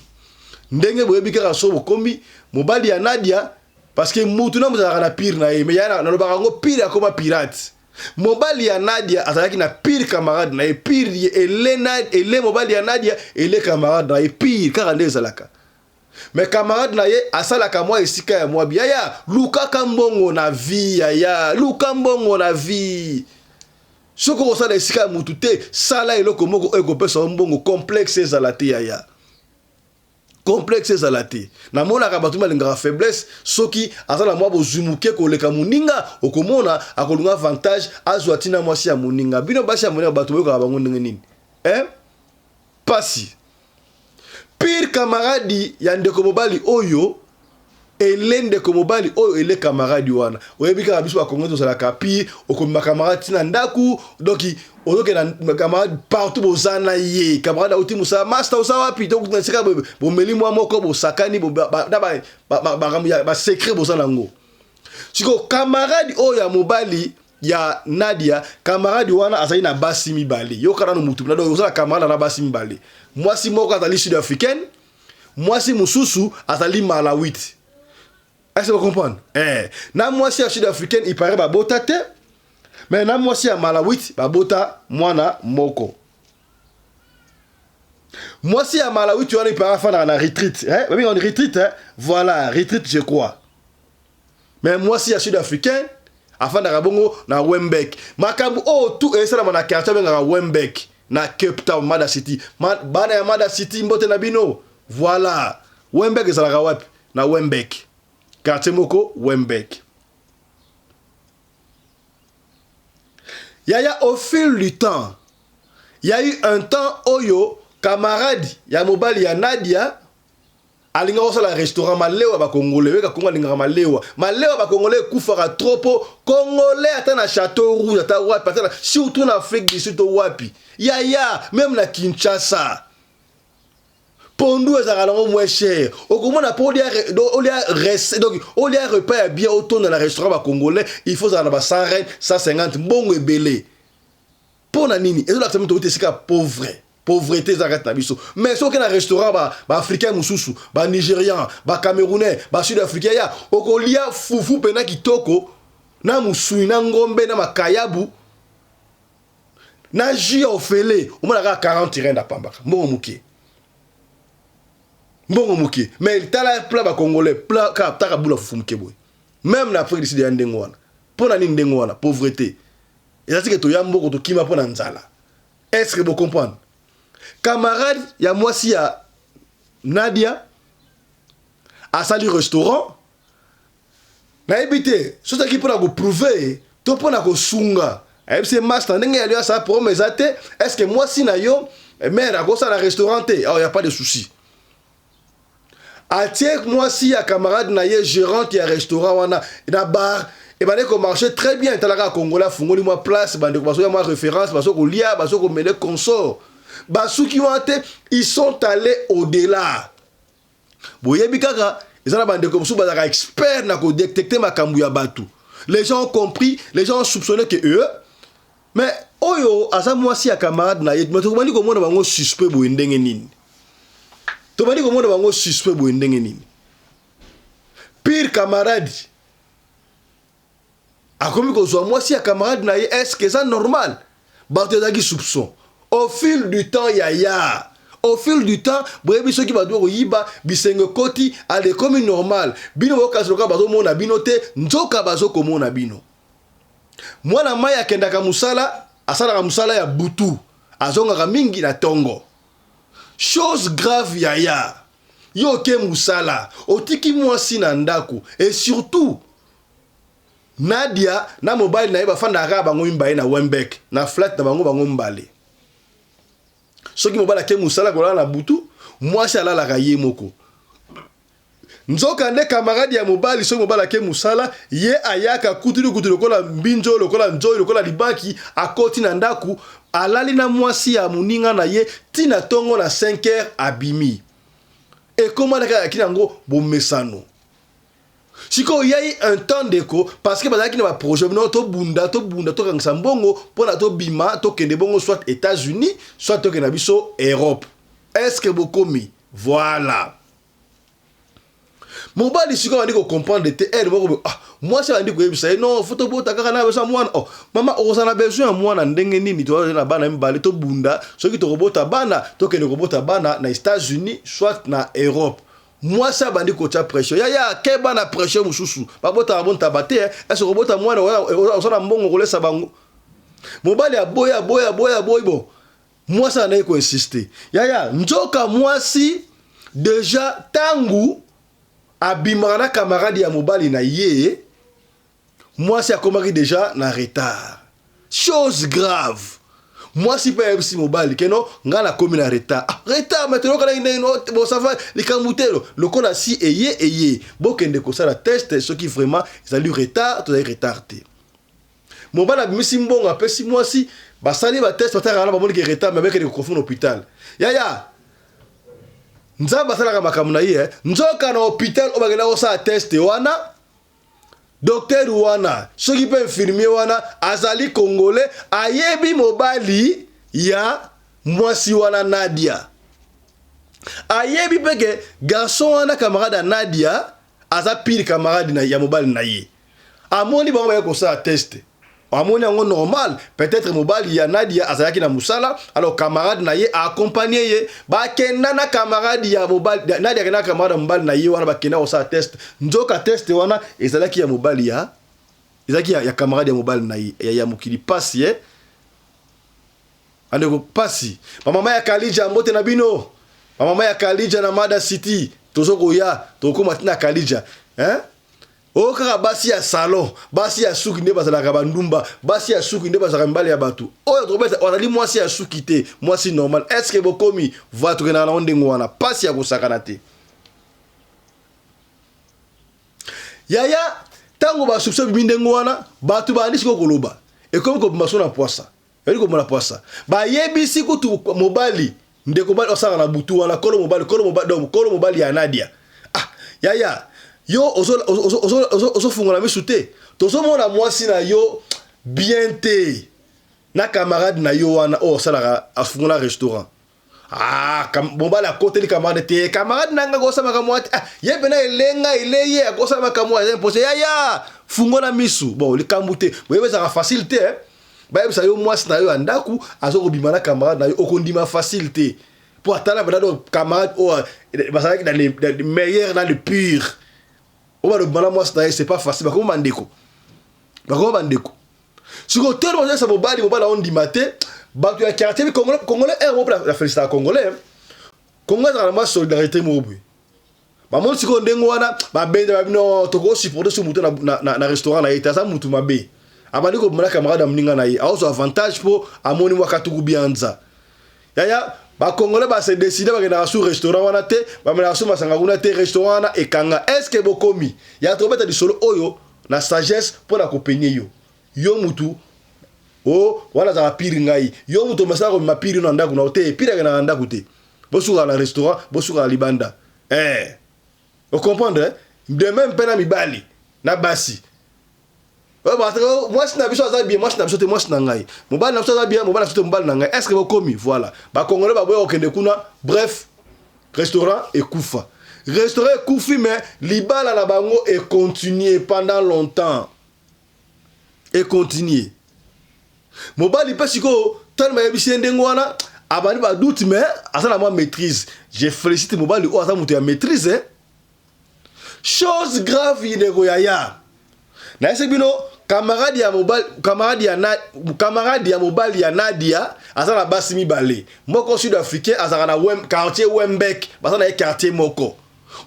Ndenge boyebi kaka, so bokomi mobali ya Nadia, parce que mutu na moto azalaka na pire na ye, mais ya nalobaka yango, pire akoma pirate. Mobali ya Nadia azalaki na pire camarade na ye, pire ele, na ele mobali ya Nadia ele camarade na ye pire, kaka nde ezalaka. Mais camarade na ye asalaka mwa esika ya mwa yaya, lukaka mbongo na vie, yaya, luka mbongo na vie. Soki okosala esika ya mutu te, sala eloko moko oyo ekopesa yo mbongo. Complexe ezala te, yaya, complexe ezala te. Namonaka bato balingaka faiblesse. Soki aza na mwa bozwi moke koleka moninga, okomona akolinga avantage, azwa ntina mwasi ya moninga. Bino basi ya moninga, bato boyokaka bango ndenge nini, eh? Pasi. Pire camarade ya ndeko mobali oyo ele, ndeko mobali oyo ele camarade wana, oyebi kaka biso Bakongo tozalaka pire. Okomema camarade ntina ndako, donc ozokenda na camarade partout, boza na ye. Camarade auti mosala: "Master, oza wapi?" Tokuta esika bomeli mwa moko, bosakani na makambo ya basecret boza nango. Sikoyo camarade oyo ya mobali ya Nadia, camarade wana azali na basi mibale. Yoka nano, mutu na oza na camarade na basi mibale. Mwasi moko azali sud africaine, mwasi mosusu azali malawite. Est-ce que vous comprenez? Eh, na mwasi ya sud africaine, il paraît babota te, mais na mwasi ya malawite babota mwana moko. Mwasi ya malawite wana, il paraît afandaka na Retreat, eh? Babengaka Retreat, eh? Voilà, Retreat, je crois. Mais mwasi ya sud africain afandaka bongo na Wynberg. Makambo oyo tu esalama na quartier abengaka Wynberg na Cape Town, Mother City. Bana ya Mother City, mbote na bino. Voilà, Wynberg ezalaka wapi? Na Wynberg, quartier moko Wynberg. Yaya, au fil du temps, il y a eu un temps oyo camarade ya mobali ya Nadia alingaka kosala restaurant malewa. Bakongole oyeka, Kongo alingaka malewa. Malewa bakongole ekufaka trop, po Congolais ata na Château Rouge, ata wapi, ata na, surtout na Afrique du Sud to wapi, yaya, même na Kinshasa, pondu ezalaka nango moins cher. Okomona mpo olia, donc olia repas ya bien, otonda na restaurant bacongolais, il faut ozala na ba 100 rand, 150, mbongo ebele. Mpo na nini? Ezolakisa mito outi esika pauvre, pauvreté eza kati na biso. Mais soki na restaurant baafricain mosusu, banigérian, bacamerounais, basud africain, ya okolia fufu mpena kitoko na mosuni na ngombe na makayabu na jus ya ofele, omona kaka 40 rand, apambaka mbongo moke, mbongo moke. Mais tala plat bacongolais, plat kaka taka bula fufu moke boye. Même na Afrique du Sud ya ndenge wana. Mpo na nini ndenge wana? Pauvreté eza tike. Toya mboko, tokima mpo na nzala. Est ce que bocomprendre? Camarade ya mwasi ya Nadia Asali restaurant. Nayebi te soki azalaki mpo na koprouve to mpo na kosunga. Ayebisi ye master ndenge ya lio asala problème eza te. Est-ce que mwasi na yo mère akosala restaurant te? Oh, y a pas de souci. Atie mwasi ya camarade na ye gérante ya restaurant wana na bar, ebandaki komarche très bien. Talaka Congolais afungoli mwa place, bandeko bazoya mwa référence, bazo kolia, bazo komele consort. Basuki wana te, ils sont allés au-delà. Boyebi kaka eza na bandeko mosusu bazalaka expert na kodetecte makambo ya bato. Les gens ont compris, les gens ont soupçonné que eux, mais oyo aza mwasi ya camarade na ye. Mais tobandi komona bango suspect boye ndenge nini? Tobandi komona bango suspect boye ndenge nini? Pire camarade akomi kozwa mwasi ya camarade na ye, est-ce que eza normal? Bato ezalaki soupçon au fil du temps, yaya, au fil du temps. Boyebi soki bato bakoyiba bisengo ekoti, ale ekomi normal. Bino boyokanisi lokola bazomona bino te, nzoka bazokomona bino. Mwana mai akendaka mosala, asalaka mosala ya butu, azongaka mingi na ntongo. Chose grave, yaya, yo oke mosala, otiki mwasi na ndako. Et surtout Nadia na mobali na ye bafandaka kaka bango mibale na Wembek, na flat na bango, bango mibale. Soki mobali ake mosala kolala na butu, mwasi alalaka ye moko. Nzoka nde camarade ya mobali, soki mobali ake mosala, ye ayaka kutulu kutu lokola mbinzo, lokola nzoi, lokola libaki, akoti na ndako, alali na mwasi ya moninga na ye ntina ntongo na 5 heures abimi. Ekoma kaka yaki nango bomesano. Sikoyo yai un temps, ndeko, parce que bazalaki na baprojet bino tobunda, tobunda, tokangisa mbongo mpona tobima, tokende bongo soit États-Unis, soit tokende na biso Europe. Est ce que bokomi? Voilà. Mobali sikoyo abandi kocomprendre te. Ere moko, ah, mwasi abandi koyebisa ye: non, faut tobota kaka na besoin mwana. Oh mama, okozala na besoin ya mwana ndenge nini? Toza na bana mibale, tobunda, soki tokobota bana, tokende kobota bana na États-Unis soit na Europe. Mwasi abandi kotia pression. Yaya, keba na pression mosusu, babotaka bontaba te. Ese kobota mwana, oza na mbongo kolesa bango? Mobali aboyi, aboyi, aboyi, aboyi. Bon, mwasi andaki koinsiste, yaya. Nzoka mwasi déjà ntango abimaka na camarade ya mobali na ye, mwasi akomaki déjà na retard. Chose grave, mwasi mpe ayebisi mobali que non, ngai nakomi na retard. Ah, retard, mais toyokanaki ndenge? Bon, ça va, likambo te. Lokola si eye eye, bokende kosala test soki vraiment ezali retard. Tozali retard te. Mobali abimisi mbongo, apesi mwasi, basali batest, batalaka wana, bamoniki retard, mais bakende koconfirme na hôpital. Yaya, Nzambe asalaka makambo na ye. Nzoka na hôpital oyo bakenda kosala test wana, docteur wana, soki mpe infirmier wana, azali Congolais, ayebi mobali ya mwasi wana Nadia. Ayebi mpe que garçon wana, camarade ya Nadia, aza pire camarade na, ya mobali na ye. Amoni bango baye kosala test, amoni yango normal. Peut-être mobali ya Nadia azalaki na mosala, alors camarade na ye accompagne ye, bakenda na camarade ya mobali. Nadia akenda na camarade ya mobali na ye wana, bakenda kosala test. Nzoka test wana ezalaki ya mobali ya ezalaki ya camarade ya mobali na ye. Ya mokili pasi ye, andeko, pasi. Bamama ya Kalija, mbote na bino. Bamama ya Kalija na Mada City, tozokoya, tokóma ntina Kalija, hein? Oyo kaka basi ya salon, basi ya suki nde bazalaka bandumba, basi ya suki nde bazalaka mibali ya bato. Oyo tokobeta azali mwasi ya suki te, mwasi normal. Est ce que bokomi va? Tokendaka nango ndenge wana, pasi ya kosakana te. Yaya, ntango basoupçon ebimi ndenge wana, bato bandi sikoyo koloba, ekomi kobima so na poisa, ezali kobima na poisa. Bayebisi kutu mobali, ndeko mobali osalaka na butu wana, kolo mobali, kolo mobali, donc kolo mobali ya Nadia. Ah yaya, yo ozofungola misu te, tozomona mwasi na yo bien te na camarade na yo wana oyo osalaka, afungola restaurant. Ah, mobali akoteli camarade te. Camarade na nga akosala makambo wana te. Ah, ye mpena elenga eleye, akosala makambo eza imposé. Yaya, fungola misu. Bon, likambo te, boyebi ezalaka facile te, eh? Bayebisa yo mwasi na yo ya ndako azokobima na camarade na yo, okondima facile te, mpo atala mpena donc camarade oyo bazalaki dans le meilleur, dans le pire, oyo balobima na mwasi na ye, c'est pas facile. Bakoma bandeko, bakoma bandeko. Sikoyo tele bazalisa mobali, mobali aondima te. Bato ya quartier congolais, congolais aire moko la félicitaka congolais. Congolais azalaka na mwa solidarité moko boye. Bamoni sikoyo ndenge wana babenda babi no tokosupporte so moto na, na, na, na restaurant na ye te, aza motu mabe. Abandi kobima na camarade ya moninga na ye, aozwa avantage mpo amoni mwa katuku bianza. Yaya, ba congolais ba se décider bakendaka su restaurant wana te, bamelaka su masanga kuna te, restaurant wana ekanga. Est ce que bokomi? Ya tobeta lisolo oyo na sagesse mpo na kopenye yo. Yo mutu o wana azalaka pire ngai. Yo mutu omesana komema pire na ndako na yo te, pire akendaka na ndako te. Bosukaka na restaurant, bosukaka libanda. Eh. O comprendre? Eh? De même mpe na mibali na basi. Mwasi na biso aza bien, mwasi na biso te, mwasi na ngai. Mobali na biso aza bien, mobali na biso te, mobali na ngai. Est-ce que bokomi? Voilà. Ba Congolais baboya kokende kuna, bref, restaurant ekufa. Restaurant ekufi mais libala na bango e continuer pendant longtemps. E continuer. Mobali mpe sikoyo tala bayebisi ye ndenge wana abandi ba doute mais aza na mwa maîtrise. Je félicite mobali oyo aza moto ya maîtrise. Eh? Chose grave ndeko yaya. Nayesi bino camarade ya mobali camarade ya na camarade ya mobali ya Nadia aza na basi mibale. Moko sud africain azalaka na Wem, quartier Wembek, baza na ye quartier moko.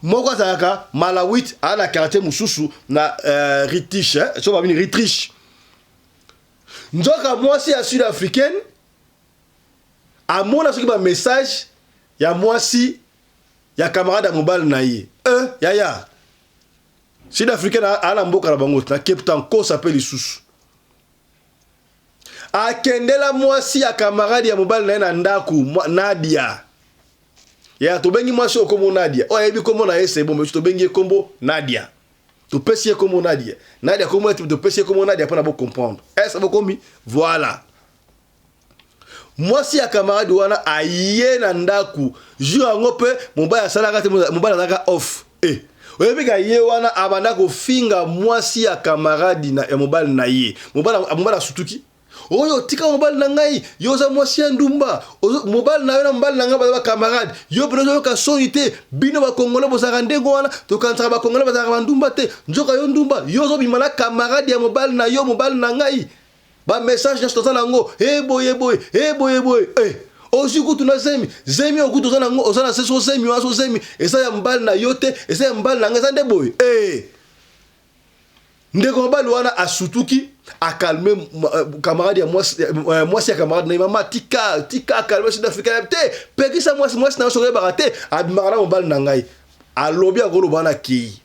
Moko azalaka Malawit, aza na quartier mosusu na Ritish, eh? So babini Ritrish. Nzoka mwasi ya sud africaine amona soki ba message ya mwasi ya camarade ya mobali na ye. Yaya sud africaine ala mboka na bango na Cape Town kosa pe lisusu. Akendela mwasi ya camarade ya mobali na ye na ndaku Nadia. Ya tobengi mwasi oyo kombo Nadia. Oyo ayebi kombo na ye c'est bon, mais tobengi ye kombo Nadia. Topesi ye kombo Nadia. Nadia kombo ye topesi ye kombo Nadia pona bo comprendre. Est-ce bokomi? Voilà. Mwasi ya camarade wana aye na ndaku jour yango pe mobali asalaka te, mobali azalaka off. Oyebi ka ye wana abanda kofinga mwasi ya camarade na ya mobali na ye. Mobali asutuki. Oyo tika mobali na ngai, yo oza mwasi ya ndumba. Mobali na yo na mobali na ngai baza ba camarade. Yo pe ozoyoka soni te. Bino ba Congolais bozalaka ndenge wana, tokanisaka ba Congolais bazalaka ba ndumba te. Nzoka yo ndumba, yo ozobima na camarade ya mobali na yo, mobali na ngai. Ba message nyonso toza nango, e boye boye, e boye boye. Ozwi kutu na zemi, zemi oyo kutu oza nango, oza na seso zemi wana, so zemi eza ya mobali na yo te, eza ya mobali na ngai, eza nde boye. Ndeko mobali wana asutuki, akalme camarade ya mwasi, mwasi ya camarade na ye, mama tika, tika calme Sud Africain te, pekisa mwasi, mwasi na yo soki oyebaka te, abimaka na mobali na ngai. Alobi akoloba wana akei.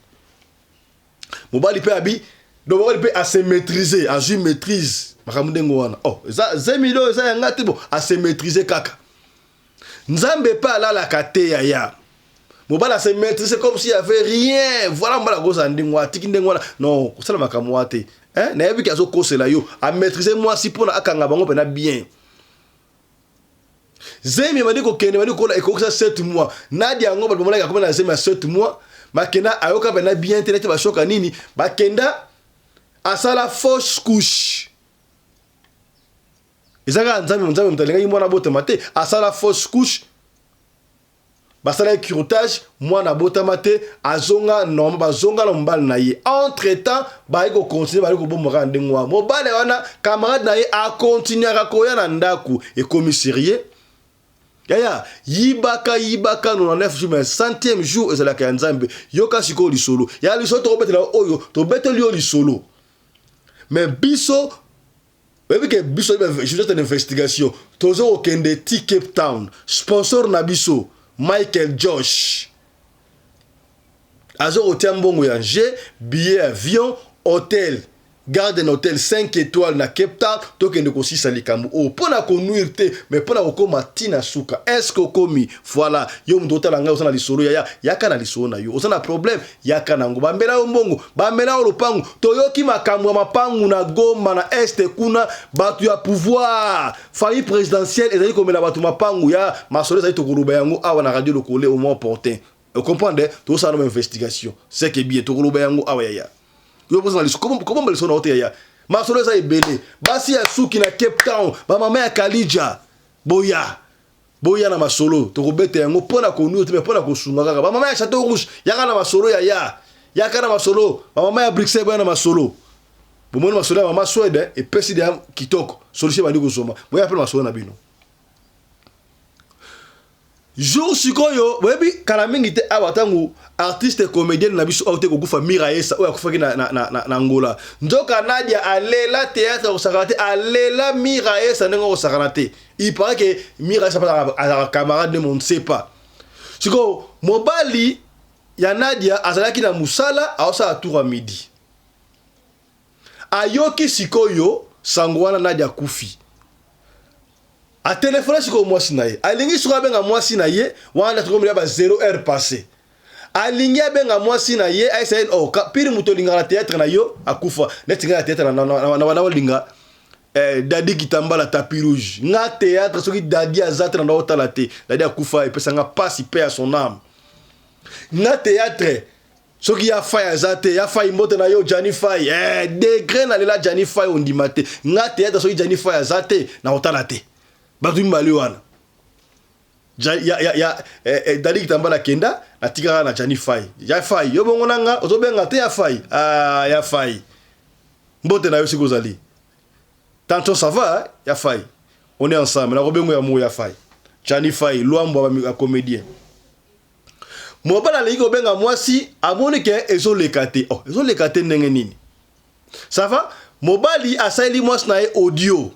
Mobali pe abi, donc mobali pe ase maîtriser, azwi maîtrise makambo ndenge wana. Oh, eza zemi do eza ya nga te, bon, ase maîtriser kaka. Nzambe pe alalaka te yaya. Mobali ase maîtriser comme s'il y avait rien. Voilà mobali akozala ndenge wana, atiki ndenge wana. Non, kosala makambo wana te. Hein, nayebi ki azokosela yo, a maîtriser mwasi pona akanga bango pena bien. Zemi ebandi kokende, ebandi kokola, ekokisa 7 mois. Nadia yango bato bamonaki akoma na zemi ya 7 mois. Bakenda ayoka pena bien te, neti bashoka nini, bakenda asala fausse couche. Eza kaka Nzambe, Nzambe moto alingaki mwana abotama te, asala fausse couche. Basalaki curetage, mwana abotama te, azonga normal, bazonga na mobali na ye. Entre temps, baye ko continuer, baye kobomba kaka ndenge wana. Mobali wana, camarade na ye a continuaka koya na ndaku, ekomi sérieux. Yaya, yibaka, yibaka 99 jours, mais 100e jour ezalaka ya Nzambe. Yoka sikoyo lisolo. Ya lisolo tokobetela oyo, tobeteli yo lisolo. Mais biso oyebi ke biso journaliste d'investigation tozo kokende ti Cape Town. Sponsor na biso Michael Josh azo kotia mbongo ya jeu, billet avion, hôtel Garden Hotel 5 étoiles na Cape Town, tokende kosisa likambo oyo pona ko nuire te, mais pona kokoma ti na suka. Est-ce que okomi? Voilà, yo moto otala ngai oza na lisolo yaya, yaka na lisolo na yo. Oza na problème, yaka nango. Bambela yo mbongo, bambela yo lopango. Toyoki makambo ya mapangu na Goma na Est kuna, bato ya pouvoir, famille présidentielle ezali komela bato mapangu ya masolo ezali tokoloba yango awa na Radio Lokole au moment opportun. Vous comprenez? Tozosala na investigation. C'est que bien tokoloba yango awa yaya. Yo boza na liso, comment ba liso na ote yaya? Masolo eza ebele. Basi ya suki na Cape Town, ba mama ya Kalija, boya. Boya na masolo, tokobeta yango pona konuyo te, mais pona kosunga kaka. Ba mama ya Chateau Rouge, yaka na masolo yaya. Yaka na masolo, ba mama ya Bruxelles boya na masolo. Bomoni masolo ya mama Suède, epesi de kitoko. Solution bandi kozoma. Boya pe masolo na bino. Jour sikoyo boyebi kala mingi te awa ntango artiste comédienne na biso oyo te kokufa Miraesa oyo akufaki na, na, na, na, na Angola. Nzoka Nadia alela théâtre kosakana te, alela Miraesa ndenge kosakana te. Il paraît que Miraesa azalaka camarade ne on ne sait pas. Sikoyo mobali ya Nadia azalaki na mosala aosala tour ya midi. Ayoki sikoyo sango wana Nadia akufi. Atelefone sikoyo mwasi na ye. Alingi sikoyo abenga mwasi na ye wana tokomela ba 0 heure passé. Alingi abenga mwasi na ye ayesa ye oh pire moto olingaka na théâtre na yo akufa. Neti ngai na théâtre na na na na olinga eh, Dadi Kitambala tapis rouge. Nga théâtre soki Dadi aza te na otala te. Dadi akufa epesa nga pasi paix à son âme. Nga théâtre soki ya fai aza te ya fai mbote na yo Gianni Fai eh, degré na lela Gianni Fai ondima te nga théâtre soki Gianni Fai aza te na kotala te bato mibale wana ja, ya, ya, ya, eh, eh, Dadi Kitambala kenda natikaka na Gianni Fai ya Fai yo bongo na nga ozobenga te ya Fai ah, ya Fai mbote na yo sikoyo ozali tantôt ça va hein? Ya Fai on est ensemble nakobengo ya mo ya Fai Gianni Fai Luambo ya comédien Mobali alingi kobenga mwasi amoni ke ezoleka te. Oh, ezoleka te ndenge nini? Ça va? Mobali asaleli mwasi na ye audio.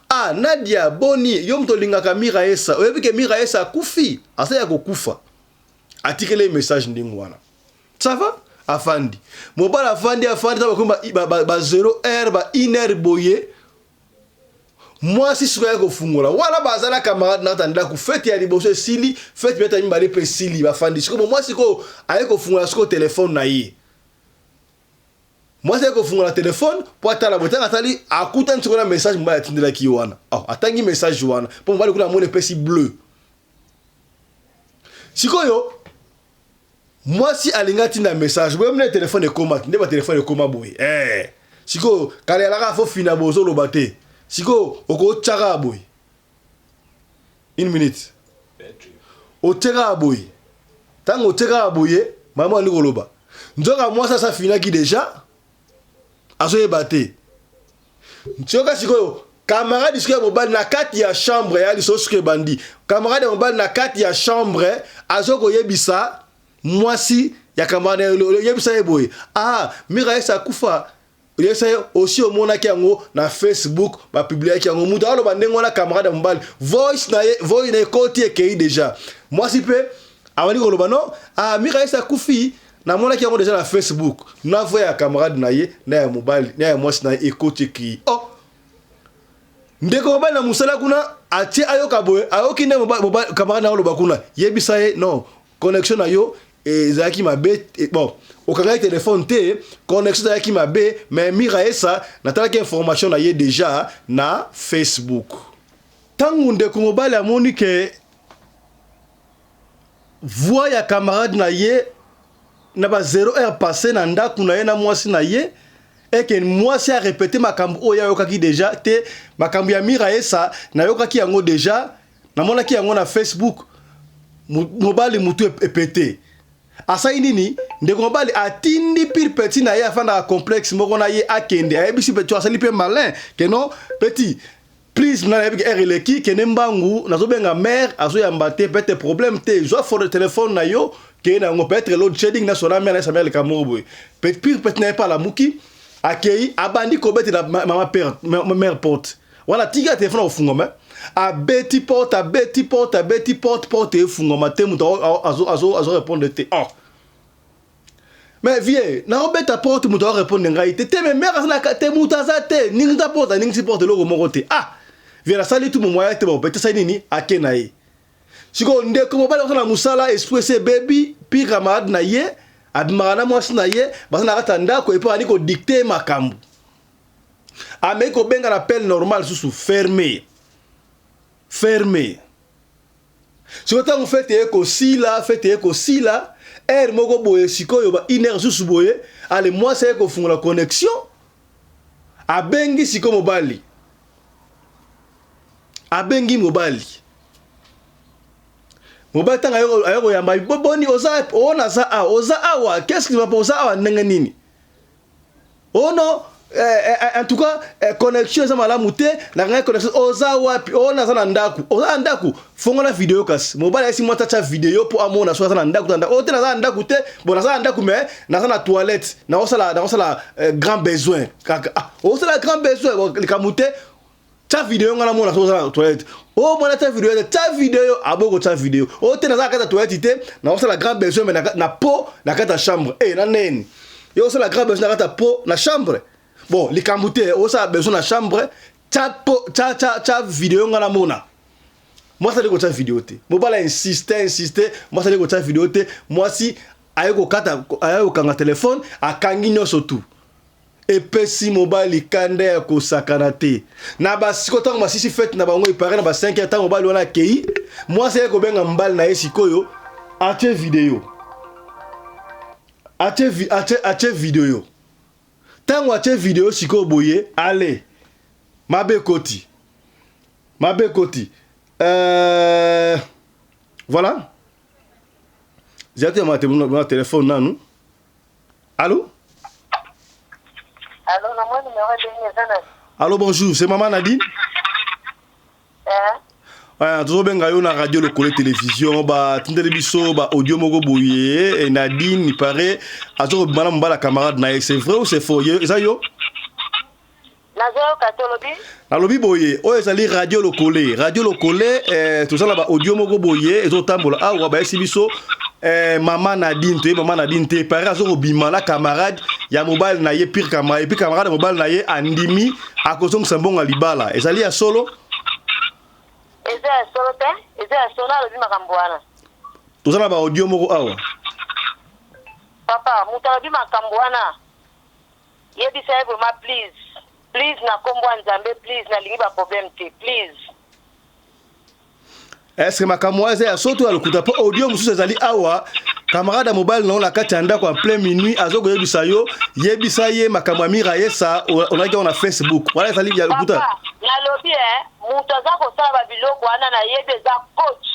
Ah, Nadia, boni, yo moto olingaka Miraesa. Oyebi ke Miraesa akufi? Asali ya kokufa. Atikeli ye message ndenge wana. Ça va? Afandi. Mobali afandi, afandi, ba, ba, ba, ba 0 heure, ba 1 heure boye. Mwasi sikoyo aye kofungola wana baza na camarade na kati ya ndako fete ya liboso esili fete ya mibale mpe esili bafandi sikoyo mwasi sikoyo aye kofungola sikoyo telefone na ye mwasi aye kofungola telefone mpo atala boye ntango atali akutani sikoyo na message mobali atindelaki ye wana oh, atangi message wana mpo mobali kuna amoni epesi bleu sikoyo Mwasi alingi atinda message boye mne telefone ekoma nde ba telefone ekoma boye eh sikoyo kala yalaka fo fina boye ozoloba te sikoyo okotia kaka boye une minute otie kaka boye ntango otie kaka boye mama andi koloba nzoka mwasi asi afinaki deja azoyeba te nzoka sikoyo camarade sikoyo ya mobali na kati ya chambre ya lisolo sikoyo ebandi camarade ya mobali na kati ya chambre azo koyebisa mwasi ya camarade yebisa ye boye ah Miraes akufa yebisa ye osi omonaki yango na Facebook bapubliaki yango moto aloba ndenge wana camarade ya mobali voice na ye voice na ekoti ekei deja mwasi mpe abandi koloba non ah Miraes akufi Namonaki yango deja na Facebook na voix ya camarade na ye na ya mobali na ya mwasi na ye ekoti ekei oh ndeko mobali na mosala kuna atie ayoka boye ayoki nde camarade na oloba kuna yebisa ye non connexion na yo ezalaki mabe bon okangaki telefone te connexion ezalaki mabe mais Miraesa natalaki information na ye deja na Facebook ntango ndeko mobali amoni ke voix ya camarade na ye na ba 0 heure passé na ndako na ye na mwasi na ye eke mwasi a répété makambo oyo ayokaki deja te makambo ya Miraesa nayokaki yango deja namonaki yango na Facebook mobali mutu epete asali nini ndeko mobali atindi pire petit na ye afandaka complexe moko na ye akende ayebisi petit asali mpe malin ke non petit Please nga nayebi ke heure eleki kende mbangu nazobenga mère azoyamba te peut-être problème te zwa fone telefone na yo keye na yango peut-être load shedding na sona mère na mère likambo moko boye pire petit na ye mpe alamuki akei abandi kobetela mama père mère porte wana tika telefone akofungwama abeti porte abeti porte abeti porte porte efungwama te moto azo répondre te oh mais vieux nakobeta porte moto arépondre ngai te te mais mère aza na te moto aza te ningisa porte aningisi porte eloko moko te ah vieux nasali tu momoya te bopete asali nini ake na ye sikoyo ndeko mobali aza na mosala esprit esi ebebi pire camarade na ye abimaka na mwasi na ye baza na kati ya ndako epo ali kodikte makambo ameki kobenga na appel normal susu ferme ferme Sikoyo ntango fete eye kosila, fete eye kosila, heure moko boye sikoyo ba une heure susu boye, ale mwasi aye kofungola connexion, abengi sikoyo mobali. Abengi mobali. Mobali ntango aye koyamba, boni oza o naza awa, oza awa, qu'est-ce qui va pas, oza awa ndenge nini? Oh non! Eh, eh, eh, en tout cas eh, connexion eza malamu te nakangaki connexion oza wapi o naza na ndako oza na ndako fongola video kasi mobali ayesi mwasi atya video mpo amona soki aza na ndako na o te naza na ndako te bon naza na ndako mais naza na toilette nakosala nakosala eh, grand besoin kaka ah, osala grand besoin likambo te tya video nga namona soki oza na toilette o mwana tya video te tya video aboyi kotya video o te naza na kati ya toilette te nakosala grand besoin mais na po na kati ya chambre e na neni yo osala grand besoin na kati ya po na chambre bon likambo te osala besoin na chambre tya po tya tya tya video nga namona mwasi ali kotya video te mobali insiste insiste mwasi ali kotya video te mwasi aye kokata aye kokanga telefone akangi nyonso tout Epesi mobali kanda ya kosakana te. Na ba sikoyo ntango basisi fete na bango epare na ba 5 heures ntango mobali wana akei, mwasi aye kobenga mobali na ye sikoyo atie video. Atie, atie, atie video. Ntango atie video sikoyo boye, ale mabe ekoti. Mabe ekoti. Euh, voilà. Zela te telefone nanu. Allô Allô, na moi numéro ebengi eza na. Allô, bonjour, c'est maman Nadine Eh? Ouais, tozobenga yo na radio lokole télévision batindeli biso ba audio moko boye et Nadine il paraît azokobima na mobala camarade na ye c'est vrai ou c'est faux eza yo Nazoyoka te olobi? Nalobi boye, oyo ezali radio lokole. Radio lokole eh, toza na ba audio moko boye ezotambola awa bayesi biso eh, mama Nadine toye mama Nadine te pare azokobima na camarade ya mobali na ye pire camarade epuis camarade ya mobali na ye andimi akozongisa mbongo ya libala ezali ya solo? Eza ya solo te, eza ya solo alobi makambo wana. Toza na ba audio moko awa. Papa, moto alobi makambo wana Yebisa ye vraiment please please na kombo ya nzambe please nalingi ba problème te please. Est-ce que makambo wana eza ya solo to ya lokuta? Mpo audio mosusu ezali awa, camarade ya mobali na yo na kati ya ndako en plein minuit azo koyebisa yo, yebisa ye makambo ya Mirayesa olaki yango na Facebook. Wana ezali ya lokuta? Papa, nalobi eh, mutu aza kosala ba biloko wana nayebi eza coach.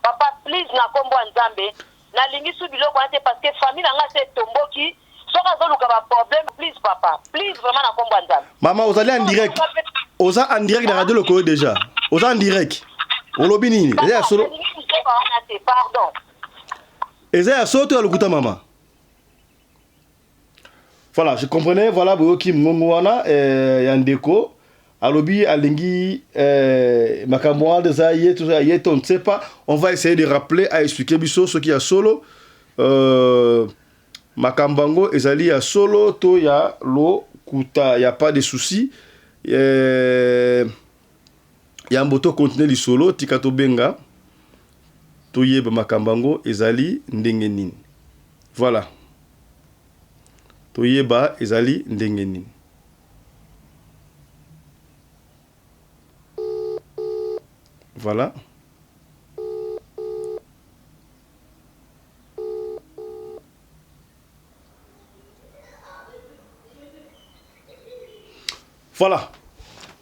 Papa please na kombo ya Nzambe Nalingi su biloko wana te parce que famille na nga esi etomboki soki azoluka ba problème please papa please vraiment na kombo ya nzambe. Mama ozali en direct oza en direct na radio lokoyo dejà oza en direct olobi nini eza ya solo pardon eza ya solo to ya lokuta mama Voilà, je comprenais, voilà, boyoki mongongo wana eh, ya ndeko alobi alingi eh, makambo wana eza ye to ye to on ne sait pas. On va essayer de rappeler à expliquer biso soki ya solo euh, makambo yango ezali ya solo to ya lokuta, ya pas de souci. Eh, yambo to continuer lisolo tika tobenga toyeba makambo yango ezali ndenge nini. Voilà. Toyeba ezali ndenge nini. Voilà. Voilà.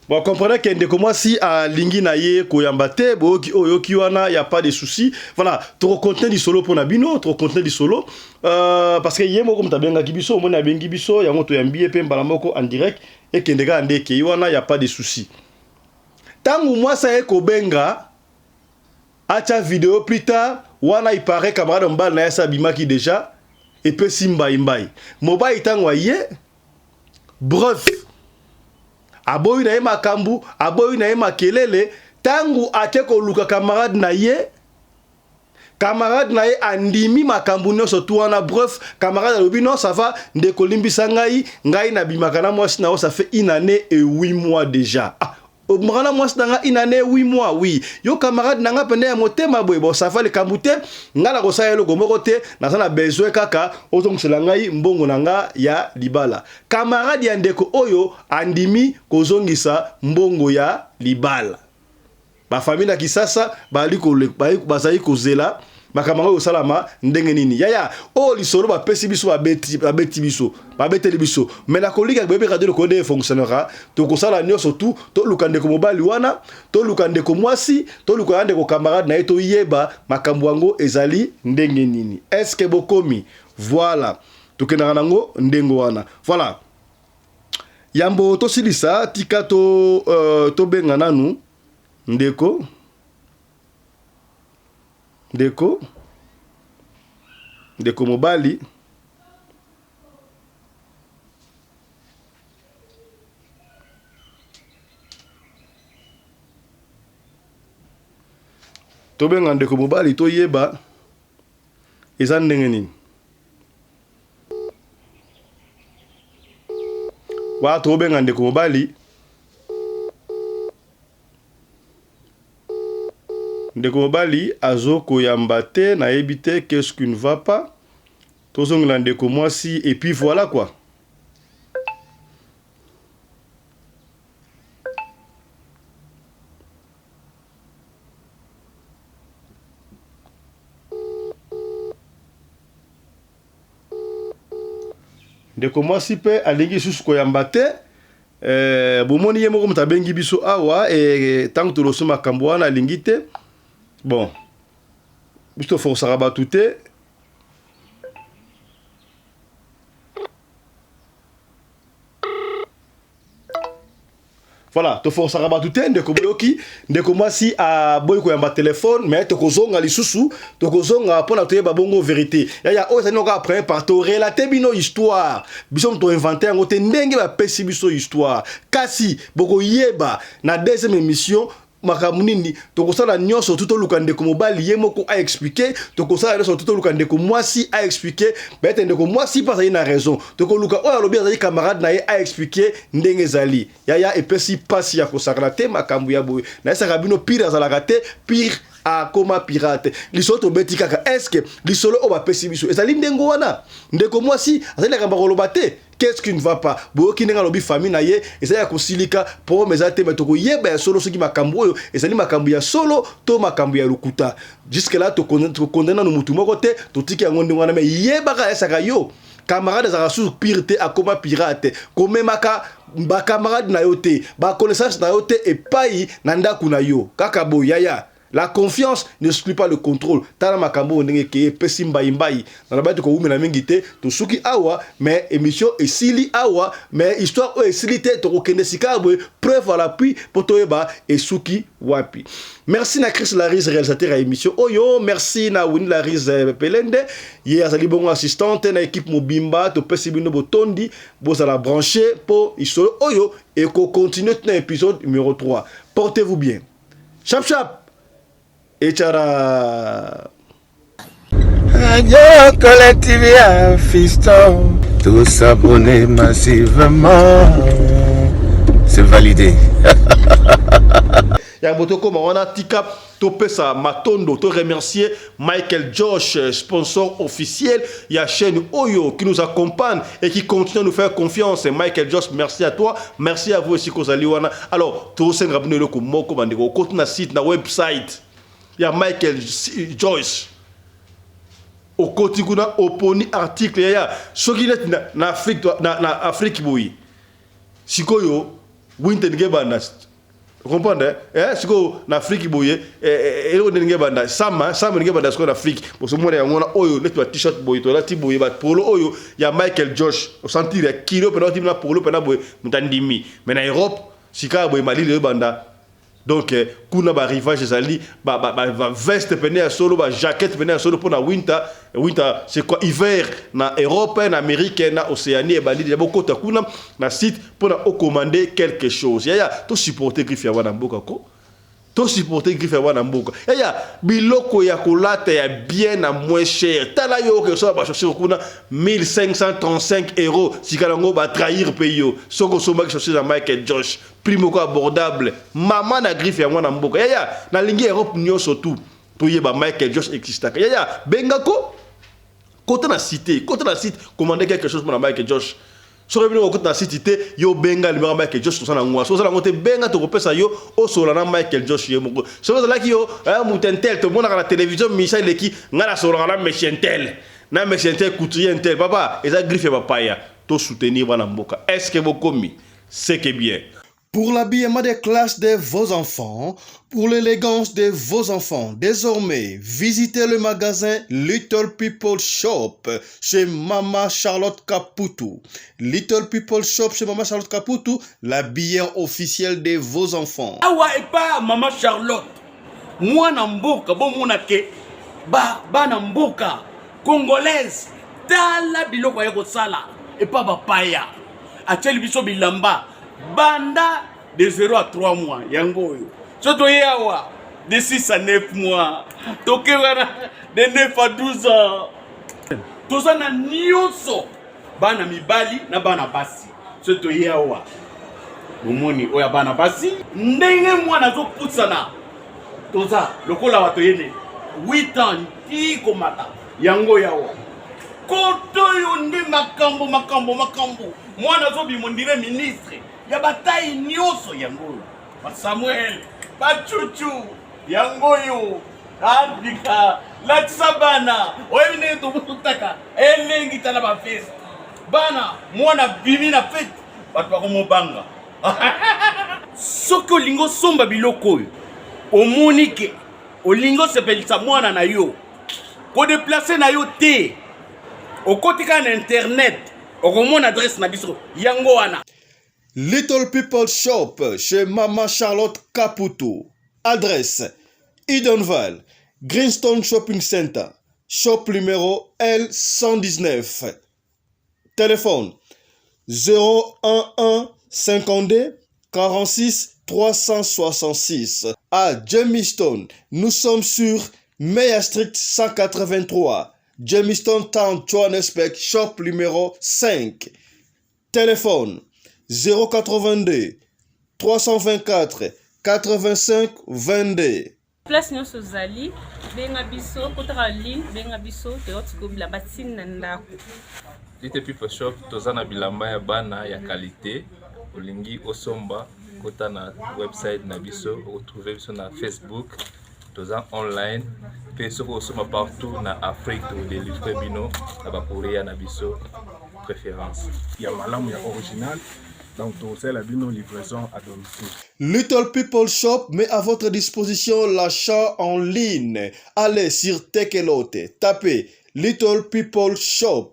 Bon, comprenez que ndeko mwasi alingi na ye koyamba te boyoki oyo oyoki wana ya pas de souci. Voilà, tokocontinue lisolo mpo na bino, tokocontinue lisolo euh, parce que ye moko moto abengaki biso, omoni abengi biso yango toyambi ye mpe mbala moko en direct ekende kaka nde ekei wana ya pas de souci. Ntango mwasi aye kobenga atya video plus tard wana il paraît camarade mobali na ye asi abimaki déjà epesi mbai mbai mobali ntango aye Bref, aboyi na ye makambu, aboyi na ye makelele, tangu ake koluka camarade na ye, camarade na ye andimi makambu nionso tout wana, bref, camarade alobi non ça va, ndeko limbisa ngai, ngai nabimaka na mwasi na yo ça fait une annee et huit mois dejà. Ah, obimaka na mwasi na nga une année 8 mois oui yo camarade na nga pende ya motema boye bon ça va likambo te nga nakosala eloko moko te naza na besoin kaka ozongisela ngai mbongo na nga ya libala camarade ya ndeko oyo andimi kozongisa mbongo ya libala ba famille na kisasa bazali kozela makambo yango ekosalama ndenge nini yaya oyo lisolo bapesi biso babeti babeti biso babeteli biso me nakolika boyebi radio lokolo nde efonctionnera tokosala nyonso tu toluka ndeko mobali wana toluka ndeko mwasi toluka ya ndeko camarade na ye toyeba makambo yango ezali ndenge nini eske bokomi voilà tokendaka nango ndenge wana voilà. Yambo tosilisa, tika to tobenga nanu ndeko ndeko ndeko mobali. Tobenga ndeko mobali toyeba eza ndenge nini. Wana tobenga ndeko mobali. Ndeko mobali azo koyamba te, nayebi te qu'est-ce qui ne va pas. Tozongela ndeko mwasi et puis voilà quoi. Ndeko mwasi pe alingi lisusu koyamba te. Eh, bomoni ye moko moto abengi biso awa eh, ntango tolosi makambo wana alingi te. Bon, biso toforsaka bato te. Voilà, toforsaka bato te ndeko. Boyoki ndeko mwasi aboyi koyamba telefone, mais tokozonga lisusu, tokozonga mpona toyeba bongo vérité. Yaya, oyo ezali noko première part, torelate bino histoire. Biso moto toinvente yango te, ndenge bapesi biso histoire. Kasi bokoyeba na deuxième émission makambo nini tokosala. Nyonso tu toluka ndeko mobali ye moko aexplike, tokosala nyonso tu toluka ndeko mwasi aexplike. Bayete ndeko mwasi mpe azali na raison, tokoluka oyo alobi azali camarade na ye aexplike ndenge ezali. Yaya, epesi mpasi ya kosakana te makambo ya boye. Nayesaka bino, pire azalaka te, pire akoma pirate. Lisolo tobeti kaka, est-ce lisolo oyo bapesi biso ezali ndenge wana? Ndeko mwasi azali na kambo koloba te, qu'est-ce qui ne va pas? Boyoki ndenge alobi famille na ye ezali ya kosilika, problème eza te. Me tokoyeba ya solo soki makambo oyo ezali makambo ya solo to makambo ya lokuta. Jusque là tokondamner nanu mutu moko te, totiki yango ndenge wana. Me yebaka, ayesaka yo camarade azalaka susu pire te, akoma pirate. Komemaka bacamarade na yo te, baconnaissance na yo te epai na ndako na yo kaka boye. Yaya, la confiance n'exclut pas le contrôle. Tala makambo oyo ndenge ekeye, epesi mbai-mbai. Nalobaki tokowumela mingi te, tosuki awa, mais émission esili awa, mais histoire oyo esili te. Tokokende sika boye, preuve à l'appui, mpo toyeba esuki wapi. Merci na Chris Larise, réalisateur ya émission oyo. Merci na Winnie Larise Pelende, ye azali bongo assistante na équipe mobimba. Topesi bino botondi, bozala branché mpo lisolo oyo ekocontinue na épisode numéro 3. Portez-vous bien, chap chap echara. Radio Collective ya Fiston. Tous s'abonner massivement. C'est validé. Yango tokóma wana, tika topesa matondo, to remercier Michael Josh, sponsor officiel ya chaîne oyo, qui nous accompagne et qui continue à nous faire confiance. Michael Josh, merci à toi, merci à vous aussi kozali wana. Alors tosenga bino eloko moko, bandeko: okoti na site, na website ya Michael Joyce, okoti kuna, oponi article. Yaya, soki neti na Afrique, na Afrique boye sikoyo winter ndenge ebanda, comprendre eh? Sikoyo na Afrique boye eloko ndenge ebanda, sama sama ndenge ebanda sikoyo na Afrique, bosomona yango wana oyo neti ba t-shirt boye tolati boye, bapolo oyo ya Michael Josh, osentir ya kilo mpena oti na polo mpena boye, moto andimi. Mais na Europe sika boye malili oyo ebanda, donc kuna barivage ezali baveste pene ya solo, bajaquette pene ya solo mpona winter. Winter, c'est quoi? Hiver na Europe, na Amérique, na Océanie ebandi deja. Bokota kuna na site mpona ocommande quelque chose. Yaya, tosupporte griffe ya wana mboka ko, tosupporte griffe ya wana mboka. Yaya, biloko ya kolata ya bien na moins cher. Tala yo, oke osomba bachaussure kuna 1535 euros, sika yango batrahir mpe yo. Soki osombaki chaussure ya Michael Josh, prix moko abordable, mama na griffe ya mwana mboka. Yaya, nalingi Europe nyonso tu toyeba Michael Josh existaka. Yaya, bengako, kota na site, kota na site, commande quelque chose mpona Michael Josh. Soki bino okota na site te, yo benga numéro ya Michael Josh, tosala yango. Soki ozala yango te, benga, tokopesa yo, osola na Michael Josh ye moko. Soki ozalaki yo moto intel, tomonaka na télévision misa eleki, ngai nasololaka na monsieur intel, na monsieur intel, couturier intel. Papa, eza griffe ya bapaya. Tosoutenir bana mboka. Est ce que bokomi? C'est que bien. Pour l'habillement des classes de vos enfants, pour l'élégance de vos enfants, désormais, visitez le magasin Little People Shop chez Mama Charlotte Caputo. Little People Shop chez Mama Charlotte Caputo, l'habilleur officiel de vos enfants. Awa epa Mama Charlotte, mwana mboka bomona ke ba bana mboka congolaise tala biloko aye kosala epa bapaya atieli biso bilamba banda de 0 à 3 mois yango oyo so toye awa de 6 à 9 mois toke wana de 9 à 12 ans toza na nyonso bana mibali na bana basi so toye awa bomoni oyo ya bana basi ndenge mwana azopusana toza lokola bato yene 8 ans ti komata yango yawa koto oyo nde makambo makambo makambo mwana azobima ondire ministre ya batai nyonso yango oyo basamuel bacucu yango oyo abika latisa bana oyebi ndenge tobutaka elengi tala bafeste bana mwana bimi na fete bato bakomobanga soki olingi osomba biloko oyo omoni ke olingi osepelisa mwana na yo kodeplace na yo te okoti kaka na internet okomona adresse na biso yango wana. Little People Shop chez Mama Charlotte Kaputu. Adresse Edenvale, Greenstone Shopping Center, shop numéro L119. Téléphone 011 52 46 366. À Jamestown, nous sommes sur Meyer Street 183, Jamestown Town, Johannesburg, shop numéro 5. Téléphone 082 324 85 22. Place nyonso ozali benga biso kotaka ligne benga biso toyoti ko bilamba ntina ndako. Little People Shop toza na bilamba ya bana ya qualité olingi osomba kota na website na biso okotrouve biso na Facebook toza online mpe soki osomba partout na Afrique tokodelivre bino na bacourrier na biso préférence ya malamu ya original donc tokosalela bino livraison à domicile. Little People Shop met à votre disposition l'achat en ligne. Allez sur Tekelote, tapez Little People Shop.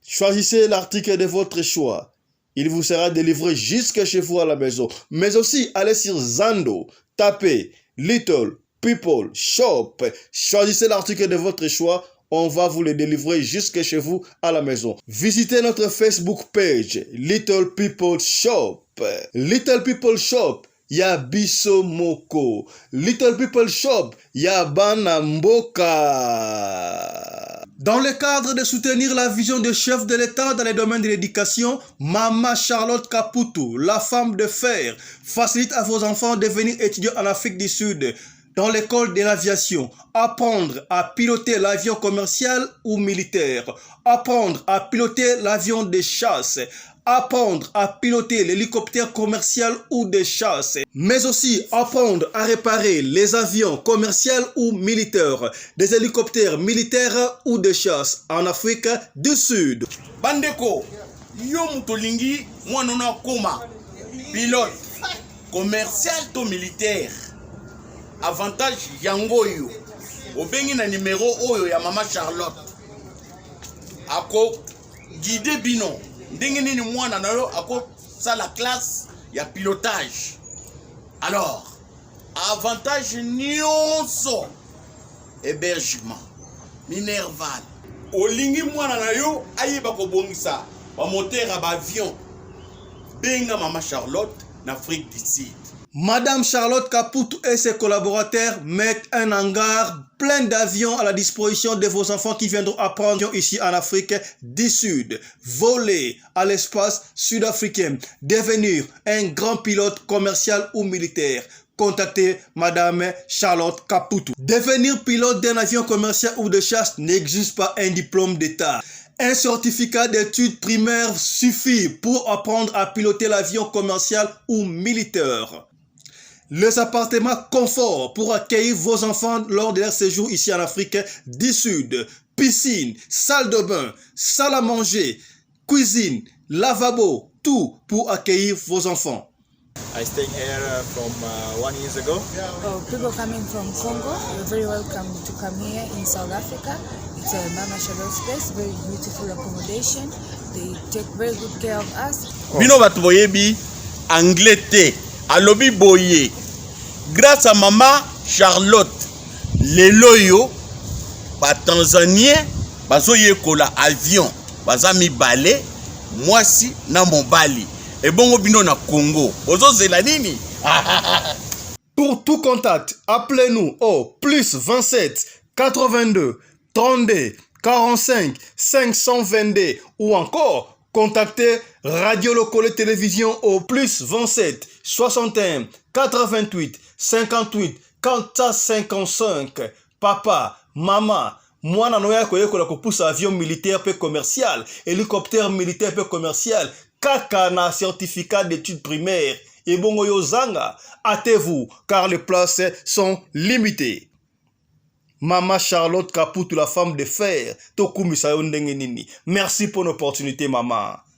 Choisissez l'article de votre choix. Il vous sera délivré jusque chez vous à la maison. Mais aussi, allez sur Zando, tapez Little People Shop. Choisissez l'article de votre choix. On va vous le délivrer jusque chez vous à la maison. Visitez notre Facebook page Little People Shop. Little People Shop, ya biso moko. Little People Shop, ya bana mboka. Dans le cadre de soutenir la vision du chef de l'État dans les domaines de l'éducation, Mama Charlotte Kaputu, la femme de fer, facilite à vos enfants de venir étudier en Afrique du Sud dans l'école de l'aviation, apprendre à piloter l'avion commercial ou militaire, apprendre à piloter l'avion de chasse, apprendre à piloter l'hélicoptère commercial ou de chasse, mais aussi apprendre à réparer les avions commerciaux ou militaires, des hélicoptères militaires ou de chasse en Afrique du Sud. Bandeko, yo moto olingi mwana no akoma pilote commercial to militaire, avantage yango oyo obengi na numero oyo ya mama Charlotte ako guide bino ndenge nini mwana na yo akosala classe ya pilotage. Alors avantage nyonso, hébergement, minerval, olingi mwana na yo ayeba kobongisa bamoteur ya baavion, benga mama Charlotte na Afrique du Sud. Madame Charlotte Kaputu et ses collaborateurs mettent un hangar plein d'avions à la disposition de vos enfants qui viendront apprendre ici en Afrique du Sud, voler à l'espace sud-africain, devenir un grand pilote commercial ou militaire. Contactez Madame Charlotte Kaputu. Devenir pilote d'un avion commercial ou de chasse n'exige pas un diplôme d'État. Un certificat d'études primaires suffit pour apprendre à piloter l'avion commercial ou militaire. Les appartements confort pour accueillir vos enfants lors de leur séjour ici en Afrique du Sud. Piscine, salle de bain, salle à manger, cuisine, lavabo, tout pour accueillir vos enfants. I stay here from 1 years ago. Oh, people coming from Congo, you're very welcome to come here in South Africa. It's a Mama Charlotte's place, very beautiful accommodation. They take very good care of us. Bino bato boyebi anglais te, alobi boye: grâce à Mama Charlotte, lelo oyo Batanzanien bazoyekola avion, baza mibale, mwasi na mobali. Ebongo bino na Congo bozozela nini? Pour tout contact, appelez-nous au plus 27 82 32 45 522 ou encore contactez Radio Locole Télévision au plus 27 61 88 58 455. Papa, maman, mwana na yo akoyekola kopusa avion militaire mpe commercial, hélicoptère militaire mpe commercial, kaka na certificat d'études primaires. Ebongo yo zanga, hâtez-vous car les places sont limitées. Mama Charlotte Kaputu, la femme de fer, tokumisa yo ndenge nini? Merci pour l'opportunité, mama.